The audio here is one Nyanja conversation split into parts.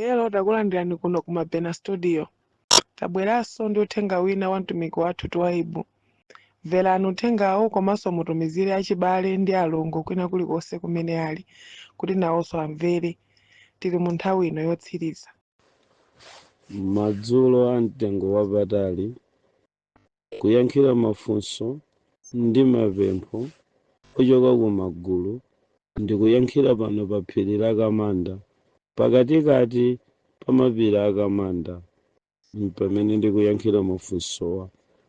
Hello, takulandirani kuno ku Mabena Studio. Tabweranso ndi uthenga wina wa mtumiki wathu Twaibu. Mverani uthengawo komanso mutumizire achibale ndi alongo kwina kulikonse kumene ali kuti nawonso amvere. Tili mu nthawi ino yotsiriza. Madzulo a mtengo wapatali, kuyankhira mafunso ndi mapempho ochoka ku magulu ndikuyankhira pano pa phiri la Kamanda, pakatikati pa mapiri a Kamanda pamene ndikuyankhira mafunsowa.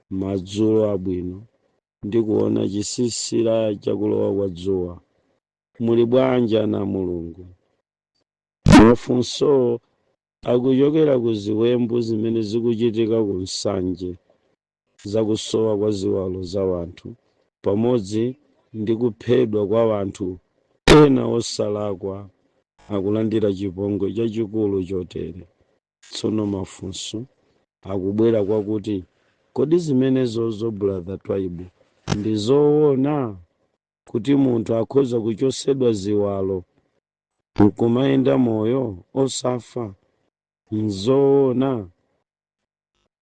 Madzulo abwino, ndikuona chisisira chakulowa kwa dzuwa. Muli bwanji, ana Mulungu? Mafunso akuchokera ku ziwembu zimene zikuchitika ku Nsanje, zakusowa kwa ziwalo za wanthu pamodzi ndi kuphedwa kwa wanthu ena osalakwa, akulandira chipongwe chachikulu chotere. Tsono mafunso akubwera kwakuti, kodi zimenezozo, Brother Twaibu, ndi zoona kuti munthu akhoza kuchosedwa ziwalo nkumayenda moyo osafa? Nzoona?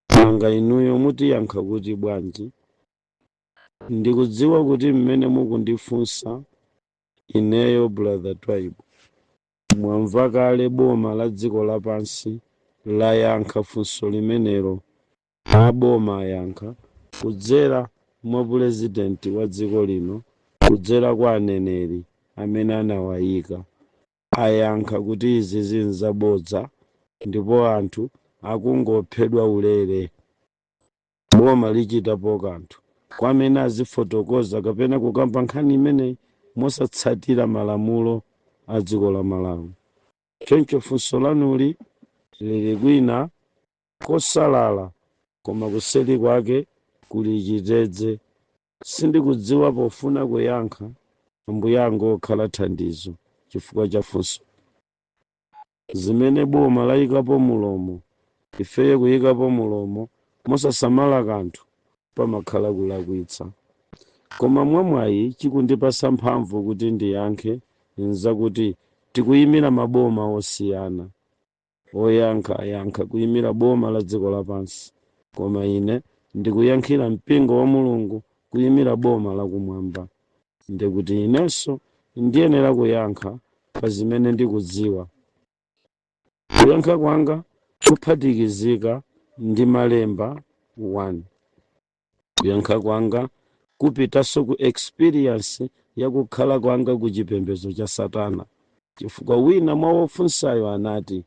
Nanga inuyo mutiyankha kuti bwanji? Ndikudziwa kuti mmene mukundifunsa ineyo, Brother Twaibu, mwamva kale boma la dziko lapansi layankha funso limenelo. Aboma ayankha kudzera mwa purezidenti wa dziko lino, kudzera kwa aneneri amene anawayika. Ayankha kuti izi zinzabodza ndipo anthu akungophedwa ulere. Boma lichitapo kanthu kwa amene azifotokoza kapena kukamba nkhani imeneyi mosatsatira malamulo a dziko la Malawi. Choncho funso lanuli lili kwina kosalala, koma kuseri kwake kuli chitedze. Sindikudziwa pofuna kuyankha. Ambuye angokhala thandizo chifukwa cha funso zimene boma layikapo mulomo. Ifeyo kuyikapo mulomo mosasamala kanthu pamakhala kulakwitsa, koma mwamwayi chikundipasa mphamvu kuti ndiyankhe nzakuti tikuyimira maboma osiyana. Oyankha ayankha kuyimira boma la dziko lapansi, koma ine ndikuyankhira mpingo wa Mulungu kuyimira boma lakumwamba. Ndikuti inenso ndiyenera kuyankha pa zimene ndikudziwa. Kuyankha kwanga kuphatikizika ndi malemba 1. Kuyankha kwanga kupitanso ku experience yakukhala kwanga ku chipembedzo cha satana, chifukwa wina mwa wofunsayo anati,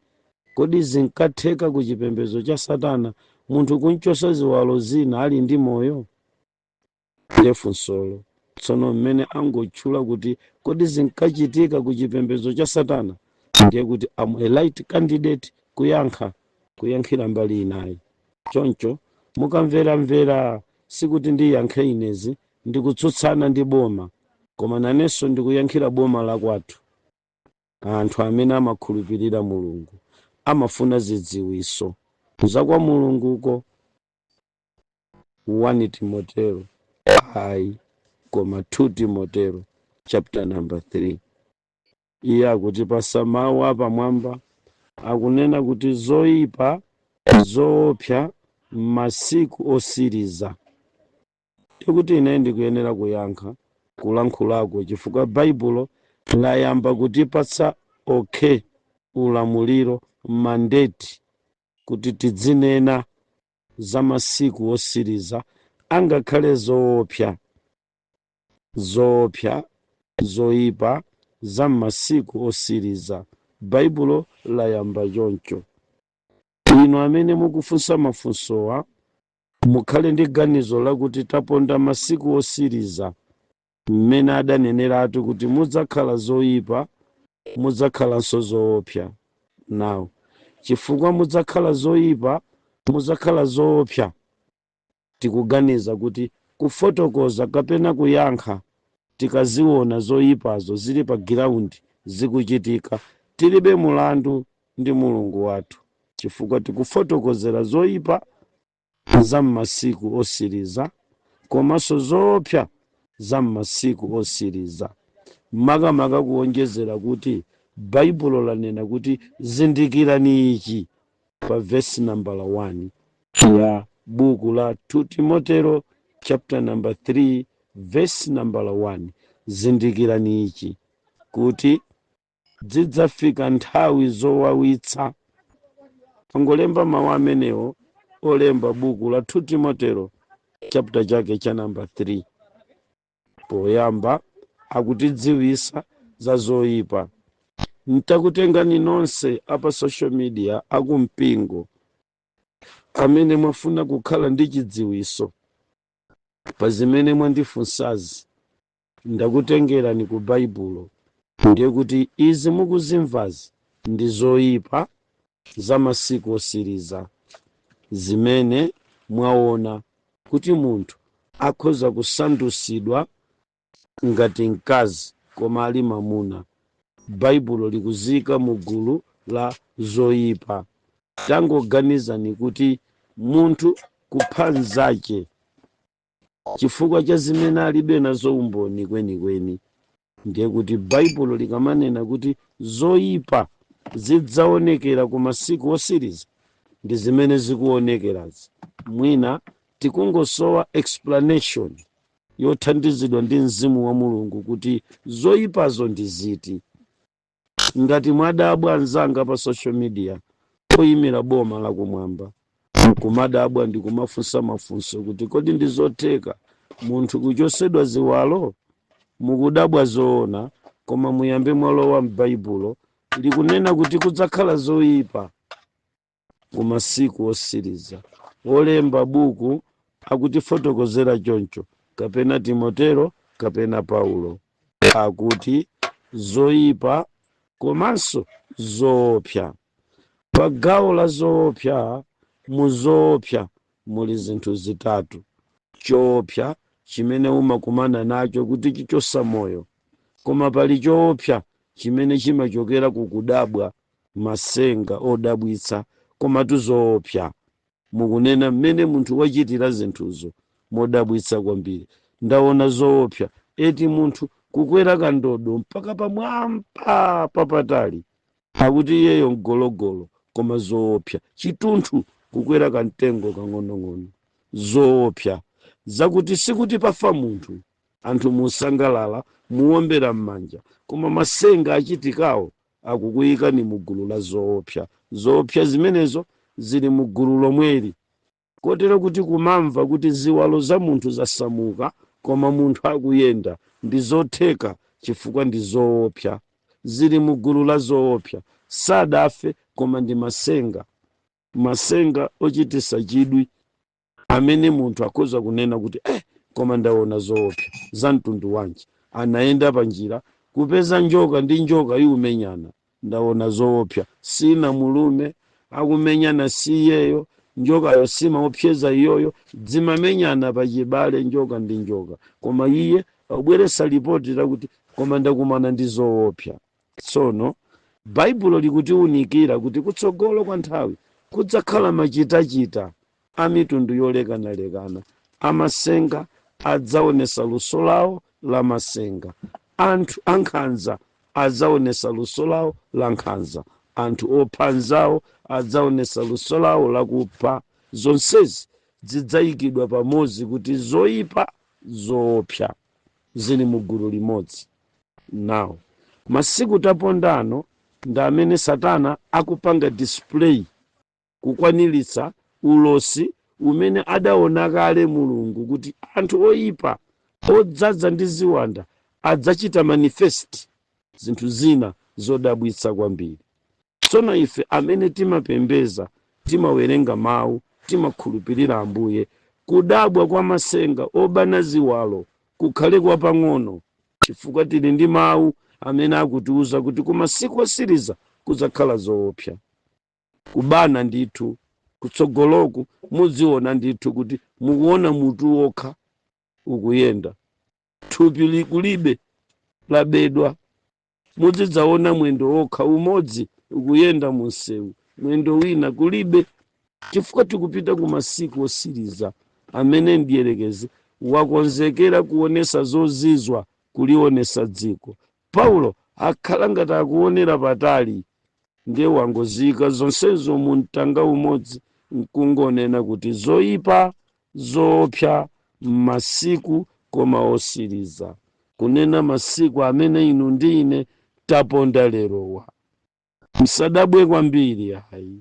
kodi zinkatheka ku chipembedzo cha satana munthu kunchosa ziwalo zina ali ndi moyo? Ndiye funsolo. Tsono mmene angotchula kuti kodi zinkachitika ku chipembedzo cha satana, ndiye kuti am a right candidate kuyankha, kuyankhira mbali inayi. Choncho mukamveramvera, sikuti ndiyankhe inezi ndikutsutsana ndi boma, koma nanenso ndikuyankhira boma la kwathu. Anthu amene amakhulupirira Mulungu amafuna zidziwiso zakwa Mulunguko. 1 Timoteo, ayi, koma 2 Timoteo chapter number 3, iye akutipasa mawu apamwamba, akunena kuti zoyipa zoopsa m'masiku osiriza. Tikuti ine ndikuyenera kuyankha kulankhulako chifukwa Baibulo layamba kutipatsa okay ulamuliro, mandate, kuti tidzinena za masiku osiriza angakhale zoopsa, zoopsa zoyipa za masiku osiriza. Baibulo layamba choncho. Inu amene mukufunsa mafunsowa, mukhale ndi ganizo lakuti taponda masiku osiriza mmene adaneneratu kuti mudzakhala zoyipa, mudzakhalanso zoopsa. Nawo chifukwa mudzakhala zoyipa, mudzakhala zoopsa, tikuganiza kuti kufotokoza kapena kuyankha tikaziona zoyipazo zili pa ground zikuchitika, tilibe mulandu ndi Mulungu wathu, chifukwa tikufotokozera zoyipa za m'masiku osiriza komanso zoopsa za m'masiku osiriza, makamaka kuonjezera kuti Baibulo lanena kuti zindikirani ichi pa vesi nambala 1 ya buku la 2 Timoteo chapter number 3 verse nambala 1: zindikirani ichi, kuti zidzafika nthawi zowawitsa. Angolemba mawu amenewo olemba buku la 2 Timoteo, chapter chake cha namba 3. Poyamba akutidziwisa za zoyipa. Ntakutengani nonse apa social media, akumpingo amene mwafuna kukhala ndi chidziwiso pa zimene mwandifunsazi, ndakutengerani ku Baibulo. Ndiye kuti izi mukuzimvazi ndi zoyipa za masiku osiriza, zimene mwaona kuti munthu akhoza kusandusidwa ngati mkazi koma ali mamuna. Baibulo likuzika mu gulu la zoyipa. Tangoganizani kuti munthu kupha mnzache chifukwa cha zimene alibe nazo umboni kwenikweni. Ndiye kuti Baibulo likamanena kuti zoyipa zidzaonekera ku masiku osiriza, ndi zimene zikuonekerazi. Mwina tikungosowa explanation yothandizidwa ndi Mzimu wa Mulungu kuti zoyipazo ndi ziti. Ngati mwadabwa, anzanga pa social media oyimira boma lakumwamba, nkumadabwa ndi kumafunsa mafunso kuti kodi ndi zotheka munthu kuchosedwa ziwalo, mukudabwa zoona, koma muyambe mwalowa m'Baibulo. Likunena kuti kudzakhala zoyipa ku masiku osiriza. Olemba buku akutifotokozera choncho, kapena Timotero kapena Paulo, akuti zoyipa komanso zoopsa. Pa gawo la zoopsa, mu zoopsa muli zinthu zitatu: choopsa chimene umakumana nacho kuti chichosa moyo, koma pali choopsa chimene chimachokera kukudabwa, masenga odabwitsa komatu zoopsa, mukunena mmene munthu wachitira zinthuzo modabwitsa kwambiri. Ndaona zoopsa eti, munthu kukwera kandodo mpaka pamwamba papatali, akuti iyeyo mgologolo, koma zoopsa chitunthu kukwera kamtengo kang'onong'ono. Zoopsa zakuti sikuti pafa munthu, anthu musangalala, muwombera m'manja, koma masenga achitikawo akukuyikani mu gulu la zoopsa. Zoopsa zimenezo zili mu gulu lomweli, kotero kuti kumamva kuti ziwalo za munthu zasamuka koma munthu akuyenda, ndi zotheka chifukwa ndi zoopsa, zili mu gulu la zoopsa. Sadafe, koma ndi masenga, masenga ochitisa chidwi amene munthu akhoza kunena kuti koma ndaona zoopsa za mtundu wanji. Anayenda panjira kupeza njoka ndi njoka iumenyana, ndaona zoopsa. Sina mulume akumenyana, siyeyo njokayo simaopseza iyoyo, dzimamenyana pachibale njoka ndi njoka, koma iye akubweretsa ripoti lakuti koma ndakumana ndi zoopsa. Tsono Baibulo likutiwunikira kuti kutsogolo kwa nthawi kudzakhala machitachita a mitundu yolekanalekana. Amasenga adzaonesa luso lawo la masenga, anthu ankhanza adzaonesa luso lawo la nkhanza, anthu opha anzawo adzaonesa luso lawo lakupha. Zonsezi zidzayikidwa pamodzi kuti zoyipa, zoopsa, zili mu gulu limodzi. Nawo masiku tapondano ndi amene Satana akupanga display kukwaniritsa ulosi umene adaona kale Mulungu kuti anthu oyipa odzaza ndi ziwanda adzachita manifest zinthu zina zodabwitsa kwambiri. Tsono ife amene timapembeza, timawerenga mawu, timakhulupirira Ambuye, kudabwa kwa masenga obana ziwalo kukhale kwa pang'ono, chifukwa tili ndi mawu amene akutiuza kuti ku masiku osiriza kudzakhala zoopsa, kubana ndithu. Kutsogoloku mudziona ndithu kuti mukuona mutu wokha ukuyenda, thupi likulibe, labedwa. Muzidzaona mwendo wokha umodzi ukuyenda mu msewu, mwendo wina kulibe, chifukwa tikupita ku masiku osiriza amene mdierekezi wakonzekera kuonesa zozizwa, kulionesa dziko. Paulo Akhala ngati akuonera patali, ndiye wangozika zonsezo mu mtanga umodzi nkungonena kuti zoyipa zoopsa m'masiku koma osiriza, kunena masiku amene inu ndi ine taponda lerowa. Msadabwe kwambiri ayi,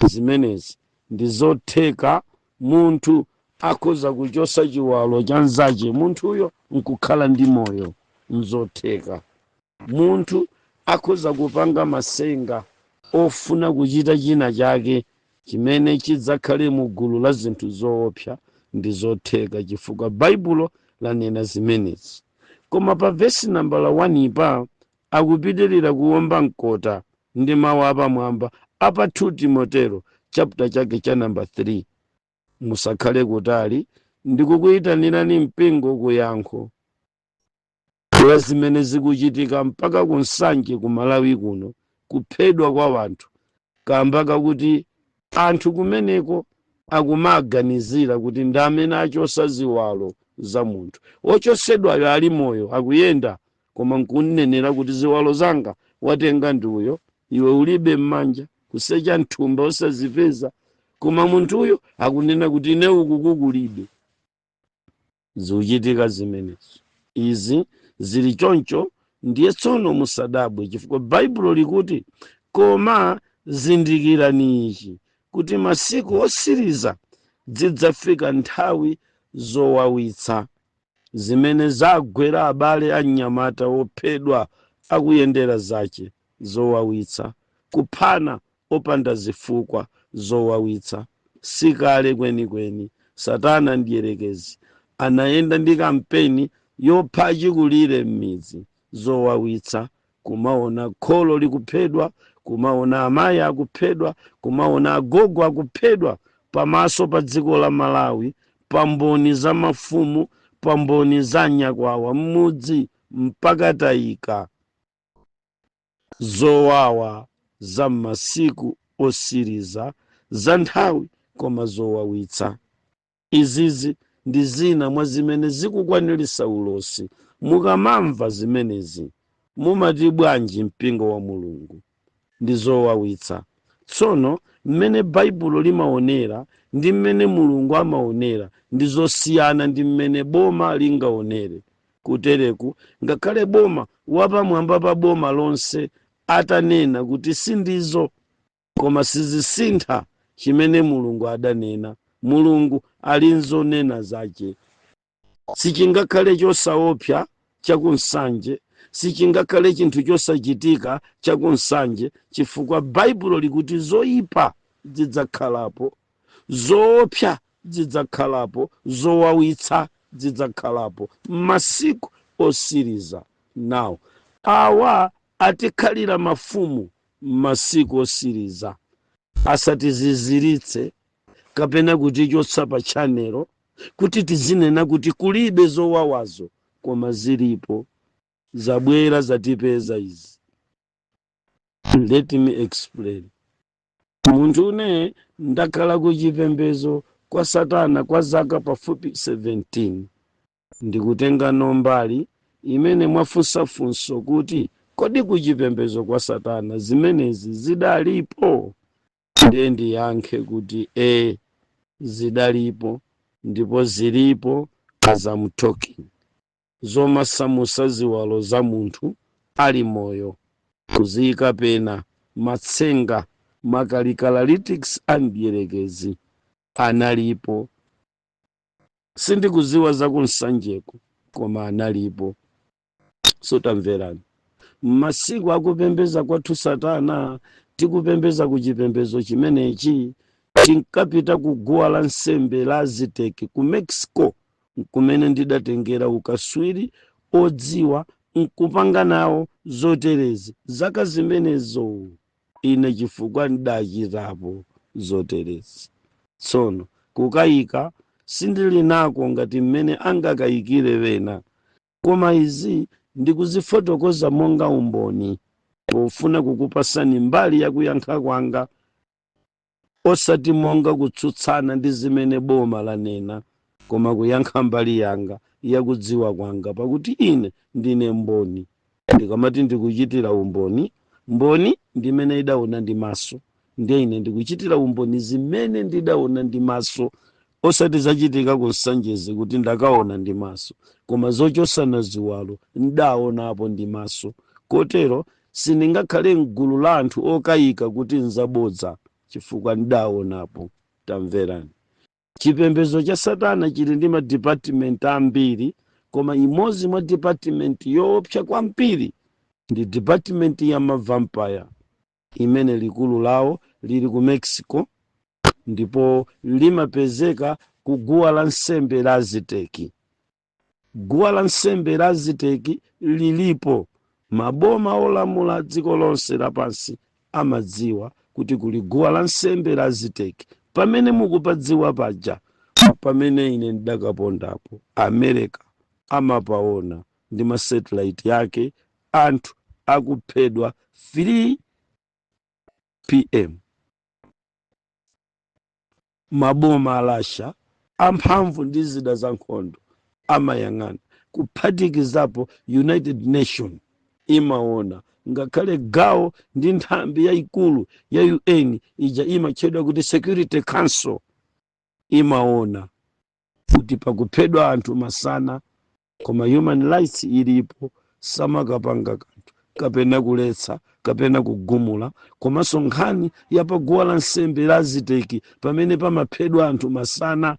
zimenezi ndi zotheka. Munthu akhoza kuchosa chiwalo cha mzache, munthuyo nkukhala ndi moyo, nzotheka. Munthu akhoza kupanga masenga ofuna kuchita china chake chimene chidzakhale mu gulu la zinthu zoopsa, ndi zotheka chifukwa Baibulo lanena zimenezi. Koma pa vesi nambala 1 pa akupitirira kuwomba mkota ndi mawu apamwamba apa 2 Timoteo chapter chake cha namba 3. Musakhale kutali, ndikukuyitanirani mpingo kuyankho la zimene zikuchitika mpaka ku Nsanje ku Malawi kuno, kuphedwa kwa wanthu kamba kakuti anthu kumeneko akumaganizira kuti ndi amene achosa ziwalo za munthu wochosedwayo. Ali moyo, akuyenda, koma nkunenera kuti ziwalo zanga watenga ndiuyo, iwe ulibe m'manja, kusecha mthumba osazipeza, koma munthuyo akunena kuti ine uku kukulibe. Zikuchitika zimenezo, izi zili choncho. Ndiye tsono musadabwe, chifukwa Baibulo likuti, "Koma zindikirani ichi, kuti masiku osiriza zidzafika nthawi zowawitsa." Zimene zagwera abale anyamata ophedwa akuyendera zache, zowawitsa. Kuphana opanda zifukwa, zowawitsa. Sikale kwenikweni Satana ndiyerekezi anayenda ndi kampeni yopha achikulire m'midzi, zowawitsa. Kumaona kholo likuphedwa, kumaona amayi akuphedwa, kumaona agogo akuphedwa pamaso pa dziko la Malawi, pamboni za mafumu, pamboni za nyakwawa m'mudzi, mpaka tayika. Zowawa za masiku osiriza, za nthawi koma zowawitsa. Izizi ndi zina mwa zimene zikukwanirisa ulosi. Mukamamva zimenezi mumati bwanji, mpingo wa Mulungu? Ndi zowawitsa. Tsono mmene Baibulo limaonera ndi mmene Mulungu amaonera ndi zosiyana ndi mmene boma lingaonere. Kutereku ngakhale boma wapamwamba pa boma lonse atanena kuti sindizo, koma sizisintha chimene Mulungu adanena. Mulungu ali nzonena zache. Sichingakhale chosaopsa chakunsanje, sichingakhale chinthu chosachitika chakunsanje, chifukwa Baibulo likuti zoyipa zidzakhalapo, zoopsa zidzakhalapo, zowawitsa zidzakhalapo masiku osiriza. Nawo awa atikhalira mafumu masiku osiriza, asatiziziritse kapena kutichotsa pa channel kuti tizinena kuti kulibe zowawazo, koma zilipo, zabwera, zatipeza izi. Let me explain. Munthu une ndakhala ku chipembedzo kwa Satana kwa zaka pafupi 17. Ndikutenga nombali imene mwafunsafunso kuti kodi ku chipembedzo kwa Satana zimenezi zidalipo? Ndiye ndiyankhe kuti e, zidalipo ndipo zilipo as I'm talking. Zomasamusa ziwalo za munthu ali moyo kuziyika pena, matsenga, makalikalitics a mdierekezi analipo. Sindikuziwa zakunsanjeko, koma analipo. So tamverani, m'masiku akupembeza kwathu Satana, tikupembeza ku chipembedzo chimenechi, tinkapita ku guwa la nsembe la Aziteki ku Mexico, kumene ndidatengera ukaswiri odziwa nkupanga nawo zoterezi zaka zimenezo ine, chifukwa ndidachitapo zoterezi. Tsono kukayika sindili nako ngati mmene angakayikire wena, koma izi ndikuzifotokoza monga umboni pofuna kukupasani mbali yakuyankha kwanga, osati monga kutsutsana ndi zimene boma lanena, koma kuyankha mbali yanga yakudziwa kwanga, pakuti ine ndine mboni. Ndikamati ndikuchitira umboni, mboni ndimene idaona ndi maso. Ndiye ine ndikuchitira umboni zimene ndidaona ndi maso, osati zachitika ku Nsanjezi kuti ndakaona ndi maso, koma zochosana ziwalo ndaonapo ndi maso. Kotero sindingakhale mgulu la anthu okayika kuti nzabodza, chifukwa ndaonapo. Tamverani, chipembedzo cha satana chili ndi madipatimenti ambiri, koma imodzi mwa department yoopsa kwambiri ndi department ya ma vampire, imene likulu lawo lili ku Mexico ndipo limapezeka ku guwa la nsembe la Aziteki. Guwa la nsembe la Aziteki lilipo. Maboma olamula dziko lonse lapansi amadziwa kuti kuli guwa la nsembe la Aziteki. Pamene mukupadziwa paja, pamene ine ndidakapondapo, America amapaona ndi ma satellite yake anthu akuphedwa 3 p.m. Maboma a Russia amphamvu ndi zida za nkhondo amayang'ana, kuphatikizapo United Nation imaona, ngakhale gawo ndi nthambi yayikulu ya UN ija imatchedwa kuti Security Council imaona kuti pakuphedwa anthu masana, koma human rights ilipo, samakapanga kanthu kapena kuletsa kapena kugumula. Komanso nkhani ya paguwa la nsembe la Aziteki, pamene pamaphedwa anthu masana,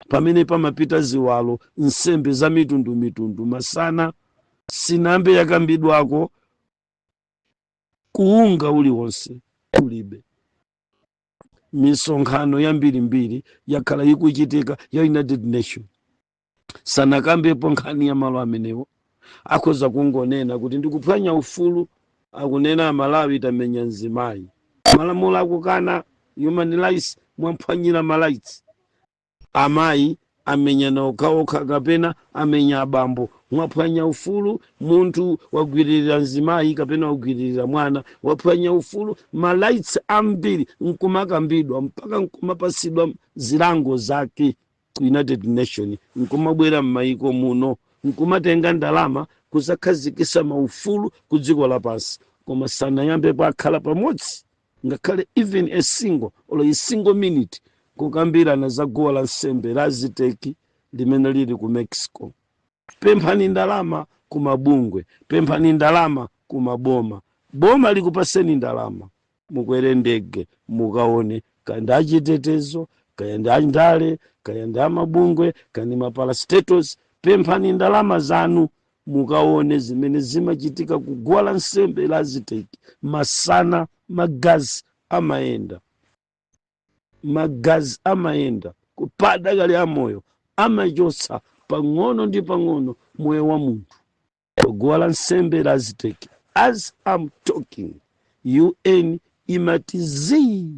pamene pamapita ziwalo, nsembe za mitundumitundu masana, sinambe yakambidwako kuunga uliwonse, kulibe. Misonkhano yambirimbiri yakhala ikuchitika ya United Nation, sanakambepo nkhani ya malo amenewo. Akhoza kungonena kuti ndikuphwanya ufulu. Akunena Amalawi tamenya mzimayi, malamulo akukana, human rights, mwamphwanyira ma rights. Amayi amenyana okhaokha kapena amenya abambo, mwaphwanya ufulu. Munthu wagwiririra mzimayi kapena wagwiririra mwana, waphwanya ufulu. Ma rights ambiri nkumakambidwa mpaka nkumapasidwa zilango zake ku United Nation, nkumabwera m'mayiko muno nkumatenga ndalama kuzakhazikisa maufulu ku dziko lapansi, koma sanayambepo akhala pamodzi, ngakhale even a single or a single minute, kukambirana za guwa la nsembe la Aziteki limene lili ku Mexico. Pemphani ndalama ku mabungwe, pemphani ndalama ku maboma, boma likupaseni ndalama, mukwere ndege mukaone, kaya ndi achitetezo, kaya ndi andale, kaya ndi amabungwe, kaya ndi ma parastatals. Pemphani ndalama zanu mukaone zimene zimachitika ku guwa la nsembe la Aziteki masana. Magazi amayenda, magazi amayenda kupada kali amoyo, amachotsa pang'ono ndi pang'ono moyo wa munthu guwa la nsembe la Aziteki. As I'm talking, UN imati zii.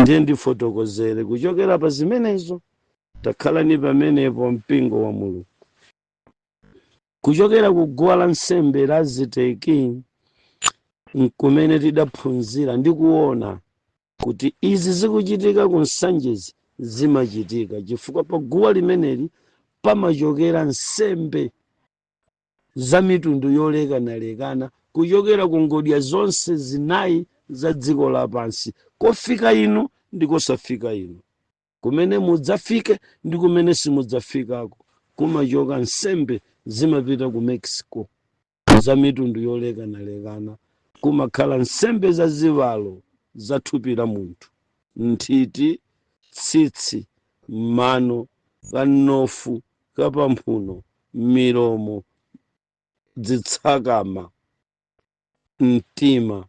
Ndiye ndifotokozere kuchokera pa zimenezo. Takhalani pamenepo, mpingo wa Mulungu. Kuchokera ku guwa la nsembe la Aziteki nkumene tidaphunzira ndi kuona kuti izi zikuchitika ku Nsanjezi zimachitika chifukwa pa guwa limeneli pamachokera nsembe za mitundu yolekanalekana, kuchokera ku ngodya zonse zinayi za dziko lapansi, kofika inu ndi kosafika inu, kumene mudzafike ndi kumene simudzafikako. Kumachoka nsembe, zimapita ku Mexico za mitundu yolekanalekana. Kumakhala nsembe za ziwalo za thupi la munthu: nthiti, tsitsi, mano, kanofu kapamphuno, milomo, zitsakama, mtima,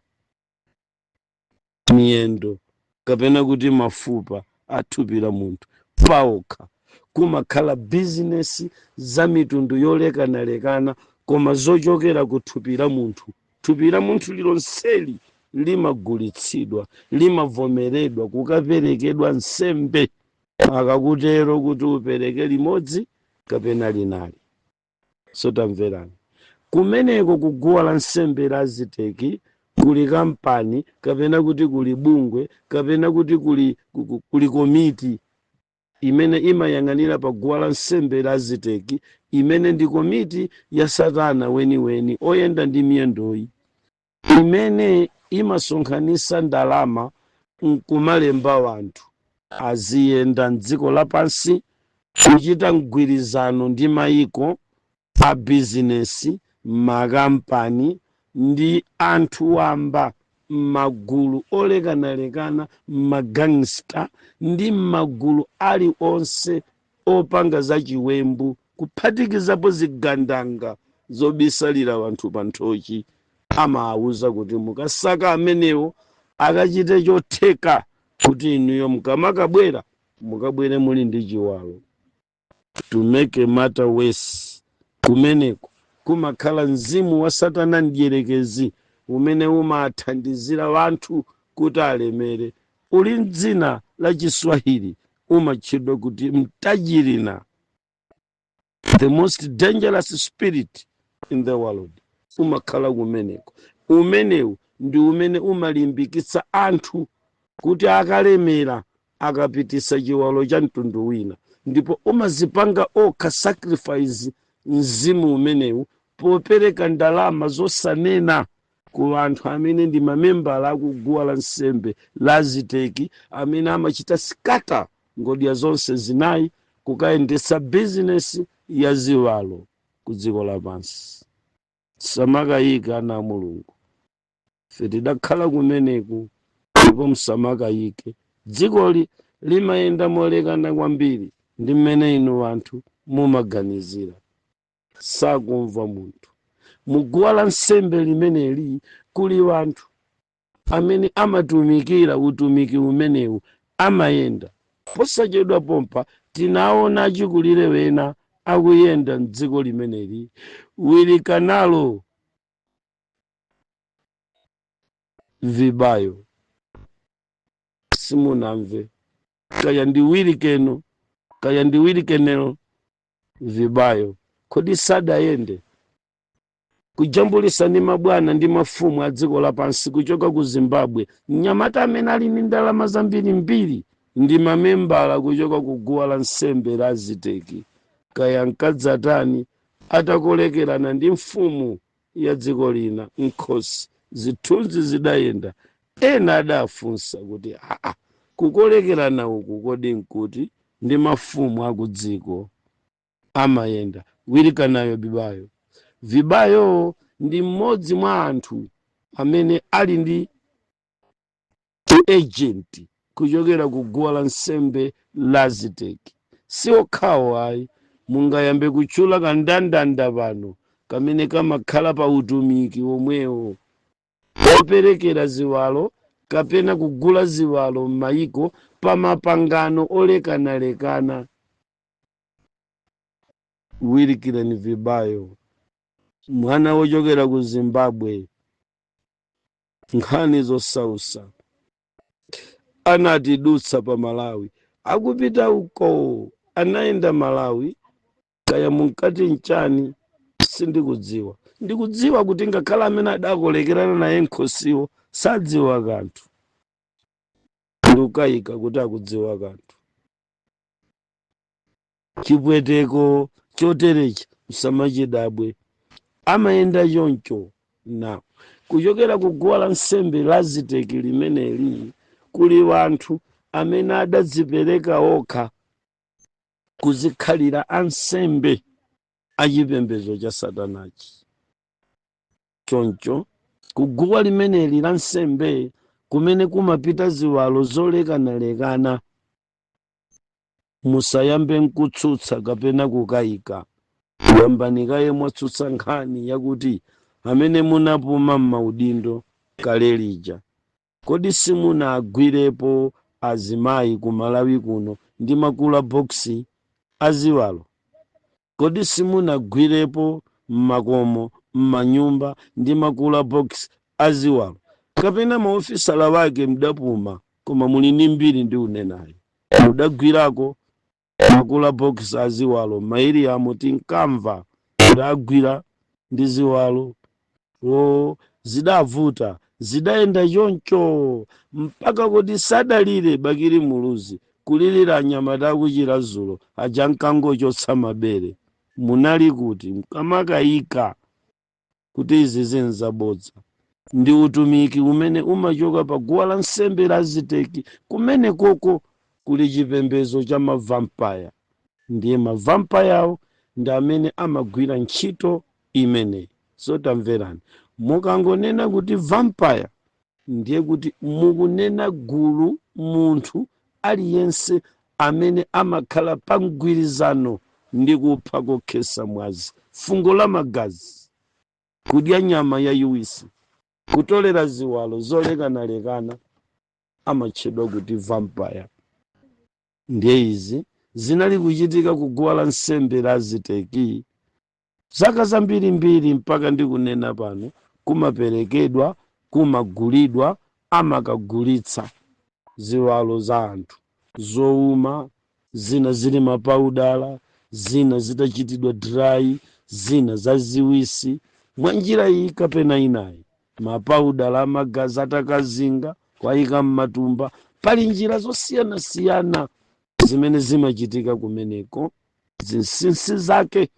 miyendo, kapena kuti mafupa a thupi la munthu paokha. Kumakhala bizinesi za mitundu yolekanalekana, koma zochokera ku thupi la munthu. Thupi la munthu lilonseli limagulitsidwa, limavomeredwa kukaperekedwa nsembe, akakutero kuti upereke limodzi kapena linali. So tamverani, kumeneko kuguwa la nsembe la Aziteki kuli kampani, kapena kuti kuli bungwe, kapena kuti kuli komiti. imene imayang'anira pa guwa lansembe la Aziteki, imene ndi komiti ya satana weniweni oyenda ndi miyendoyi, imene imasonkhanitsa ndalama nkumalemba wanthu aziyenda mdziko lapansi kuchita mgwirizano ndi mayiko a bizinesi, makampani ndi anthu wamba, m'magulu olekanalekana, m'magangsta ndi m'magulu aliwonse opanga zachiwembu, kuphatikizapo zigandanga zobisalira wanthu pa nthochi. Amawuza kuti mukasaka amenewo akachite chotheka kuti inuyo mukamakabwera, mukabwere muli ndi chiwalo. To make a matter worse, kumeneko kumakhala mzimu wa satana mdierekezi umene umathandizira wanthu kuti alemere. Uli mdzina la Chiswahili, umatchedwa kuti mtajirina, the most dangerous spirit in the world. Umakhala kumeneko. Umenewu ndi umene umalimbikitsa anthu kuti akalemera akapitisa chiwalo cha mtundu wina, ndipo umazipanga okha sacrifice mzimu umenewu popereka ndalama zosanena ku anthu amene ndi mamembala akuguwa la nsembe la Aziteki, amene amachita scatter ngodya zonse zinayi kukayendetsa bizinesi ya ziwalo ku dziko lapansi. Samakayika, ana a Mulungu, ife tidakhala kumeneku, ndipo msamakayike. Dzikoli limayenda molekana kwambiri ndi mmene inu anthu mumaganizira. Sakumva munthu. Muguwa la nsembe limeneli kuli wanthu amene amatumikira utumiki umenewu, amayenda. Posachedwa pompa tinaona achikulire wena akuyenda mdziko limeneli, Wilikanalo Vibayo. Simunamve? Kaya ndi Wilikeno, kaya ndi Wilikenelo Vibayo. Kodi sadayende kujambulisa ndi mabwana ndi mafumu a dziko lapansi kuchoka ku Zimbabwe? Mnyamata amene ali ndi ndalama zambirimbiri ndi mamembala kuchoka ku guwa la nsembe la Aziteki. Kaya nkadzatani atakolekerana ndi mfumu ya dziko lina nkhosi, zithunzi zidayenda. Ena adafunsa kuti, "Aa, kukolekerana uku kodi nkuti ndi mafumu akudziko?" Amayenda Wilikanayo Bibayo. Vibayo ndi mmodzi mwa anthu amene ali ndi agent kuchokera ku guwa la nsembe la Aziteki. Si okhawo ayi, mungayambe kutchula kandandanda pano kamene kamakhala pa utumiki omwewo operekera ziwalo kapena kugula ziwalo m'mayiko pa mapangano olekanalekana. Wilikirani Vibayo, mwana wochokera ku Zimbabwe, nkhani zosausa, anatidutsa pa Malawi akupita uko, anayenda Malawi. Kaya munkati nchani, sindikudziwa. Ndikudziwa kuti ngakhale amene adakolekerana naye nkhosiwo sadziwa kanthu. Ndikukayika kuti akudziwa kanthu. Chipweteko choterechi msamachidabwe, amayenda choncho. Na kuchokera ku guwa la nsembe la Aziteki limeneli kuli wanthu amene adadzipereka okha kuzikhalira ansembe achipembedzo cha satanachi. Choncho kuguwa limeneli la nsembe kumene kumapita ziwalo zolekanalekana, musayambe nkutsutsa kapena kukayika. Yambani kaye mwatsutsa nkhani yakuti amene munapuma m'maudindo kale lija, kodi simunagwirepo azimayi ku Malawi kuno ndi makula box aziwalo? Kodi simunagwirepo m'makomo, m'manyumba ndi makula box aziwalo? Kapena maofisala wake mdapuma koma muli ndi mbiri ndi unenayo, mudagwirako makula box aziwalo mairiamu? Tinkamva kuti agwira ndi ziwalo o, zidavuta, zidayenda choncho mpaka kuti sadalire Bakili Muluzi. Kulilira anyamata akuchira zulo aja nkangochotsa mabere. Munali kuti mkamakayika kuti izi zinzabodza? Ndi utumiki umene umachoka pa guwa la nsembe la Aziteki. Kumene koko kuli chipembedzo cha mavampaya, ndiye mavampayawo ndi amene amagwira ntchito imeneyi. So tamverani, mukangonena kuti vampire, ndiye kuti mukunena gulu, munthu aliyense amene amakhala pa mgwirizano ndi kupha kokhetsa mwazi, fungo la magazi, kudya nyama yayiwisi, kutolera ziwalo zolekanalekana, amatchedwa kuti vampire. Ndiye izi zinali kuchitika ku guwa la nsembe la Aziteki zaka zambirimbiri, mpaka ndikunena pano kumaperekedwa, kumagulidwa, amakagulitsa ziwalo za anthu zowuma, zina zili mapaudala, zina zitachitidwa dry, zina zaziwisi mwa njira iyi kapena inayi, mapaudala amagazi atakazinga, kwayika m'matumba. Pali njira zosiyanasiyana zimene zimachitika kumeneko. Zinsinsi zake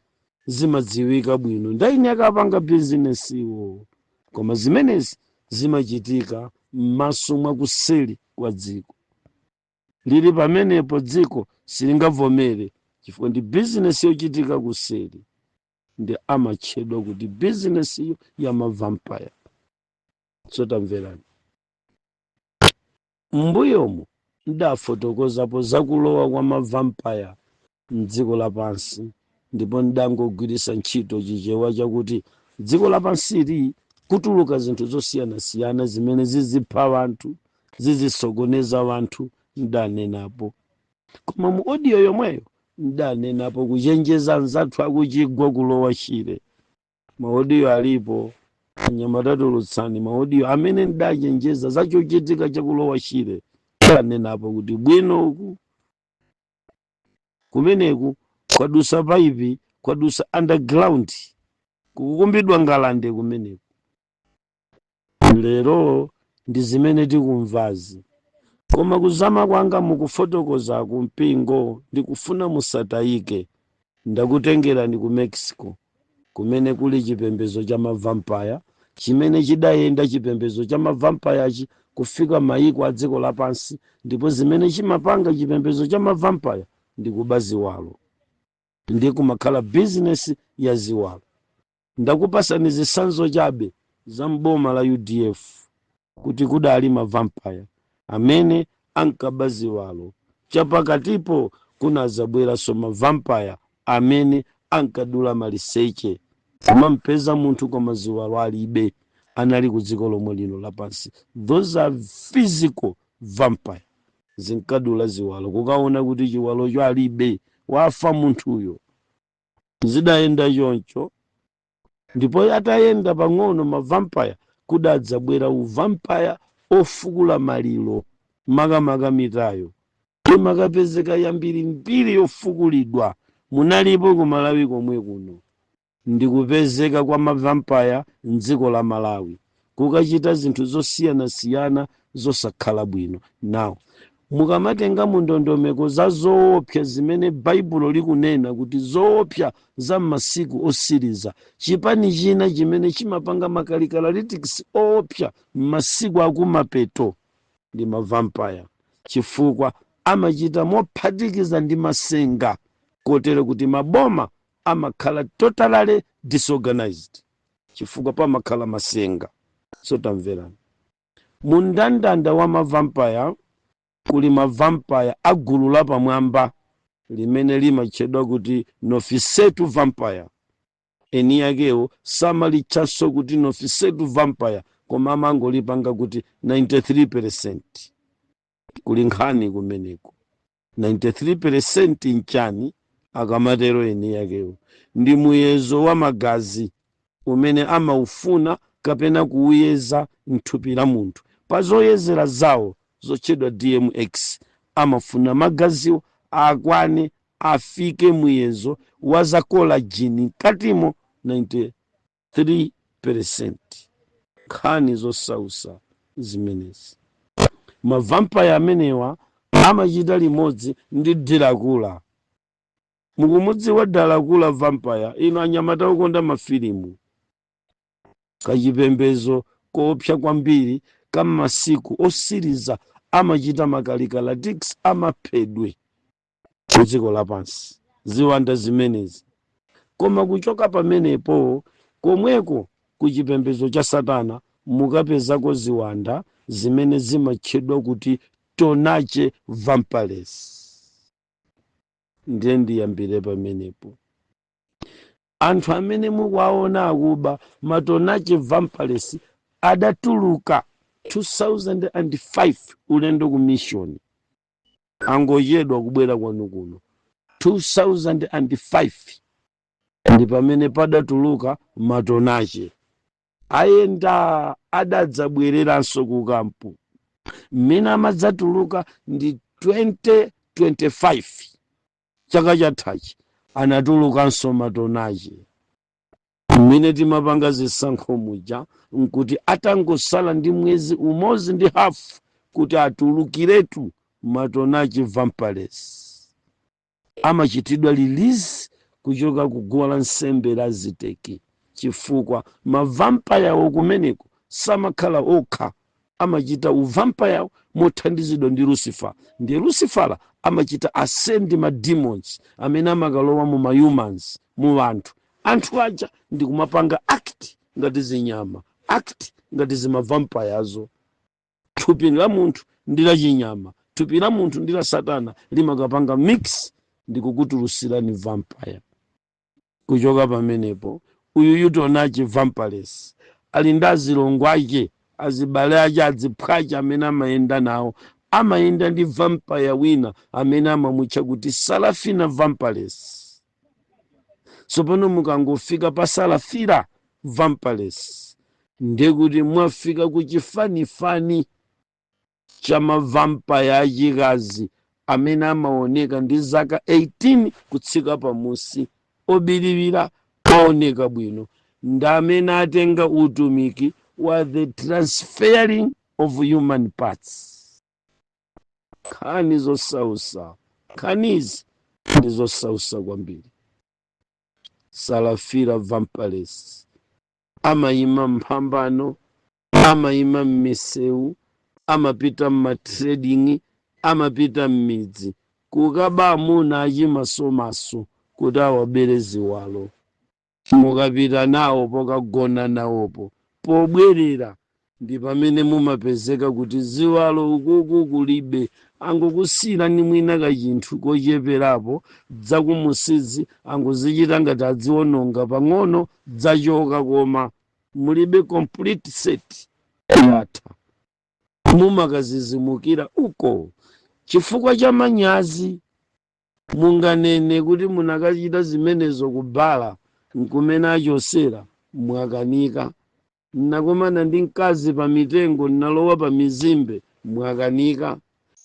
zimadziwika bwino ndaini akapanga bizinesiwo, koma zimenezi zimachitika m'maso mwakuseli kwa dziko lili pamenepo. Dziko silingavomere chifukwa ndi bizinesi yochitika kuseli, ndi amatchedwa kuti bizinesiyo ya mavampaya. So tamverani, m'mbuyomu ndafotokozapo zakulowa kwa mavampaya mdziko lapansi, ndipo ndangogwiritsa ntchito Chichewa chakuti dziko lapansili kutuluka zinthu zosiyanasiyana zimene zizipha wanthu, zizisokoneza wanthu. Ndanenapo, koma mu audio yomweyo ndanenapo kuchenjeza anzathu akuchigwa kulowa Shire. Ma audio alipo, anyamatulutsani ma audio amene ndachenjeza zachochitika chakulowa Shire. Ndanenapo kuti bwino uku kumeneku kwadusa paipi, kwadusa underground, kukukumbidwa ngalande kumeneku. Lero ndi zimene tikumvazi. Koma kuzama kwanga mukufotokoza kumpingo, ndikufuna musatayike. Ndakutengerani ku Mexico kumene kuli chipembedzo cha mavampaya chimene chidayenda, chipembedzo cha mavampayachi kufika mayiko a dziko lapansi, ndipo zimene chimapanga chipembedzo cha mavampaya ndi kuba ziwalo, ndi kumakhala bizinesi ya ziwalo. Ndakupasani zitsanzo chabe za mboma la UDF kuti kudali mavampaya amene ankaba ziwalo. Chapakatipo kunazabweranso mavampaya amene ankadula maliseche, kumampeza munthu koma ziwalo alibe, anali ku dziko lomwe lino lapansi. Those are physical vampire, zinkadula ziwalo kukaona kuti chiwalocho alibe, wafa munthuyo. Zidayenda choncho, ndipo atayenda pang'ono mavampaya, kudadzabwera uvampaya ofukula maliro, makamaka mitayo imakapezeka yambirimbiri yofukulidwa. Munalipo ku Malawi komwe kuno. Ndikupezeka kwa mavampaya mdziko la Malawi kukachita zinthu zosiyanasiyana zosakhala bwino. Nawo mukamatenga mu ndondomeko za zoopsa zimene Baibulo likunena kuti zoopsa za m'masiku osiriza, chipani china chimene chimapanga ma characteristics oopsa m'masiku akumapeto ndi mavampaya, chifukwa amachita mophatikiza ndi masenga, kotero kuti maboma amakhala totally disorganized chifukwa pamakhala masenga. So tamverani, mu mndandanda wa mavampaya kuli mavampaya a gulu lapamwamba limene limatchedwa kuti Nosferatu vampire. Eni yakewo samalitchanso kuti Nosferatu vampire, koma amangolipanga kuti 93. Kuli nkhani kumeneko. 93 nchani? Akamatero eni yakewo, ndi muyezo wa magazi umene amaufuna kapena kuuyeza mthupi la munthu pa zoyezera zawo zotchedwa DMX. Amafuna magaziwo akwane, afike muyezo wa za collagen mkatimo 93. Nkhani zosausa zimenezi. Mavampaya amenewa Amachita limodzi ndi Dracula. Mukumudziwa Dracula vampire, ino anyamata okonda mafilimu? Kachipembezo koopsa kwambiri kam'masiku osiriza, amachita macalculatics, amaphedwe ku dziko lapansi, ziwanda zimenezi. Koma kuchoka pamenepo, komweko ku chipembedzo cha satana mukapezako ziwanda zimene zimatchedwa kuti Tonache vampires. Ndiye ndiyambire pamenepo. Anthu amene mukuwaona akuba, maTonache vampires, adatuluka 2005 ulendo ku mission, angochedwa kubwera kwanu kuno. 2005 ndi pamene padatuluka maTonache. Ayenda, adadzabwereranso ku kampu. Mmene amadzatuluka ndi 2025, chaka chathachi, anatulukanso maTonache. Mmene timapanga zisankho muja, nkuti atangosala ndi mwezi umodzi ndi hafu kuti atulukiretu. MaTonache vampires amachitidwa release kuchoka ku guwa la nsembe la Aziteki, chifukwa mavampirewo kumeneko samakhala okha, amachita uvampirewo mothandizidwa ndi Lucifer. Ndiye Lucifera amachita ascend ma demons amene amakalowa mu mahumans, mu anthu. Anthu aja ndi kumapanga act ngati zinyama, act ngati zimavampirezo. Thupi la munthu ndi la chinyama, thupi la munthu ndi la satana limakapanga mix ndi kukutulutsirani vampire. Kuchoka pamenepo, uyu Tonache vampires ali ndi azilongo ake, azibale ake, adziphwache amene amayenda nawo. Amayenda ndi vampire wina amene amamutcha kuti Sarafina vampires. Tsopano mukangofika pa Sarafira vampires, ndiye kuti mwafika ku chifanifani cha mavampire achikazi amene amaoneka ndi zaka 18 kutsika pamusi, obiriwira, ooneka bwino, ndi amene atenga utumiki wa the transferring of human parts. Nkhani zosausa, nkhanizi ndi zosausa kwambiri. Sarafira vampires amayima mphambano, amayima m'misewu, amapita mmatrading, amapita m'midzi kukaba amuna achimasomaso kuti awabere ziwalo. Mukapita nawo pokagona nawopo, pobwerera ndi pamene mumapezeka kuti ziwalo ukuku kulibe, angokusiyirani mwina kachinthu kocheperapo, dzakumusizi angozichita ngati adziwononga pang'ono, dzachoka, koma mulibe complete set, yatha. Mumakazizimukira uko chifukwa cha manyazi. Munganene kuti munakachita zimenezo kubala nkumene achosera, mwakanika. Nakomana ndi mkazi pa mitengo, nalowa pa mizimbe, mwakanika.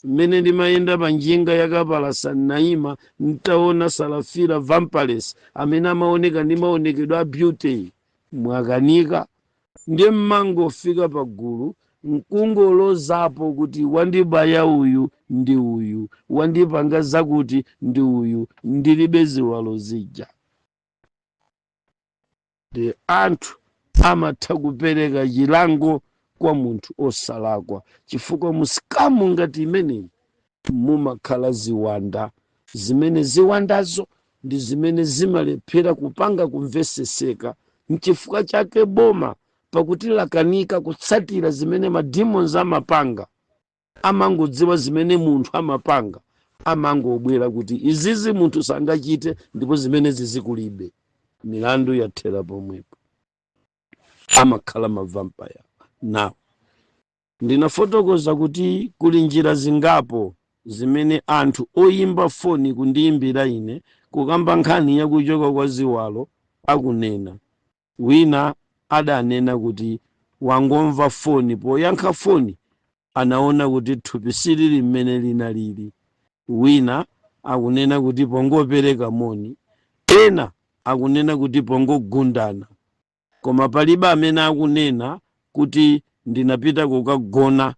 Mmene ndimayenda pa njinga yakapalasa, naima ntaona Sarafira vampires amene amaoneka ndi maonekedwe a beauty, mwakanika. Ndiye mmangofika pagulu nkungolozapo kuti wandibaya uyu ndi uyu, wandipanga zakuti ndi uyu, ndilibe ziwalo zija. Ndi anthu amatha kupereka chilango kwa munthu osalakwa, chifukwa mu scam ngati imeneyi mumakhala ziwanda, zimene ziwandazo ndi zimene zimalephera kupanga kumveseseka. Nchifukwa chake boma, pakuti lakanika kutsatira zimene mademons amapanga, amangodziwa zimene munthu amapanga, amangobwera kuti izizi munthu sangachite ndipo zimenezi zikulibe, milandu yathera pomwepo. Amakhala mavampire. Now, ndinafotokoza kuti kuli njira zingapo zimene anthu oyimba foni kundiyimbira ine kukamba nkhani yakuchoka kwa ziwalo akunena. Wina adanena kuti wangomva foni, poyankha foni anaona kuti thupi silili mmene linalili. Wina akunena kuti pongopereka moni, ena akunena kuti pongogundana, koma palibe amene akunena kuti ndinapita kukagona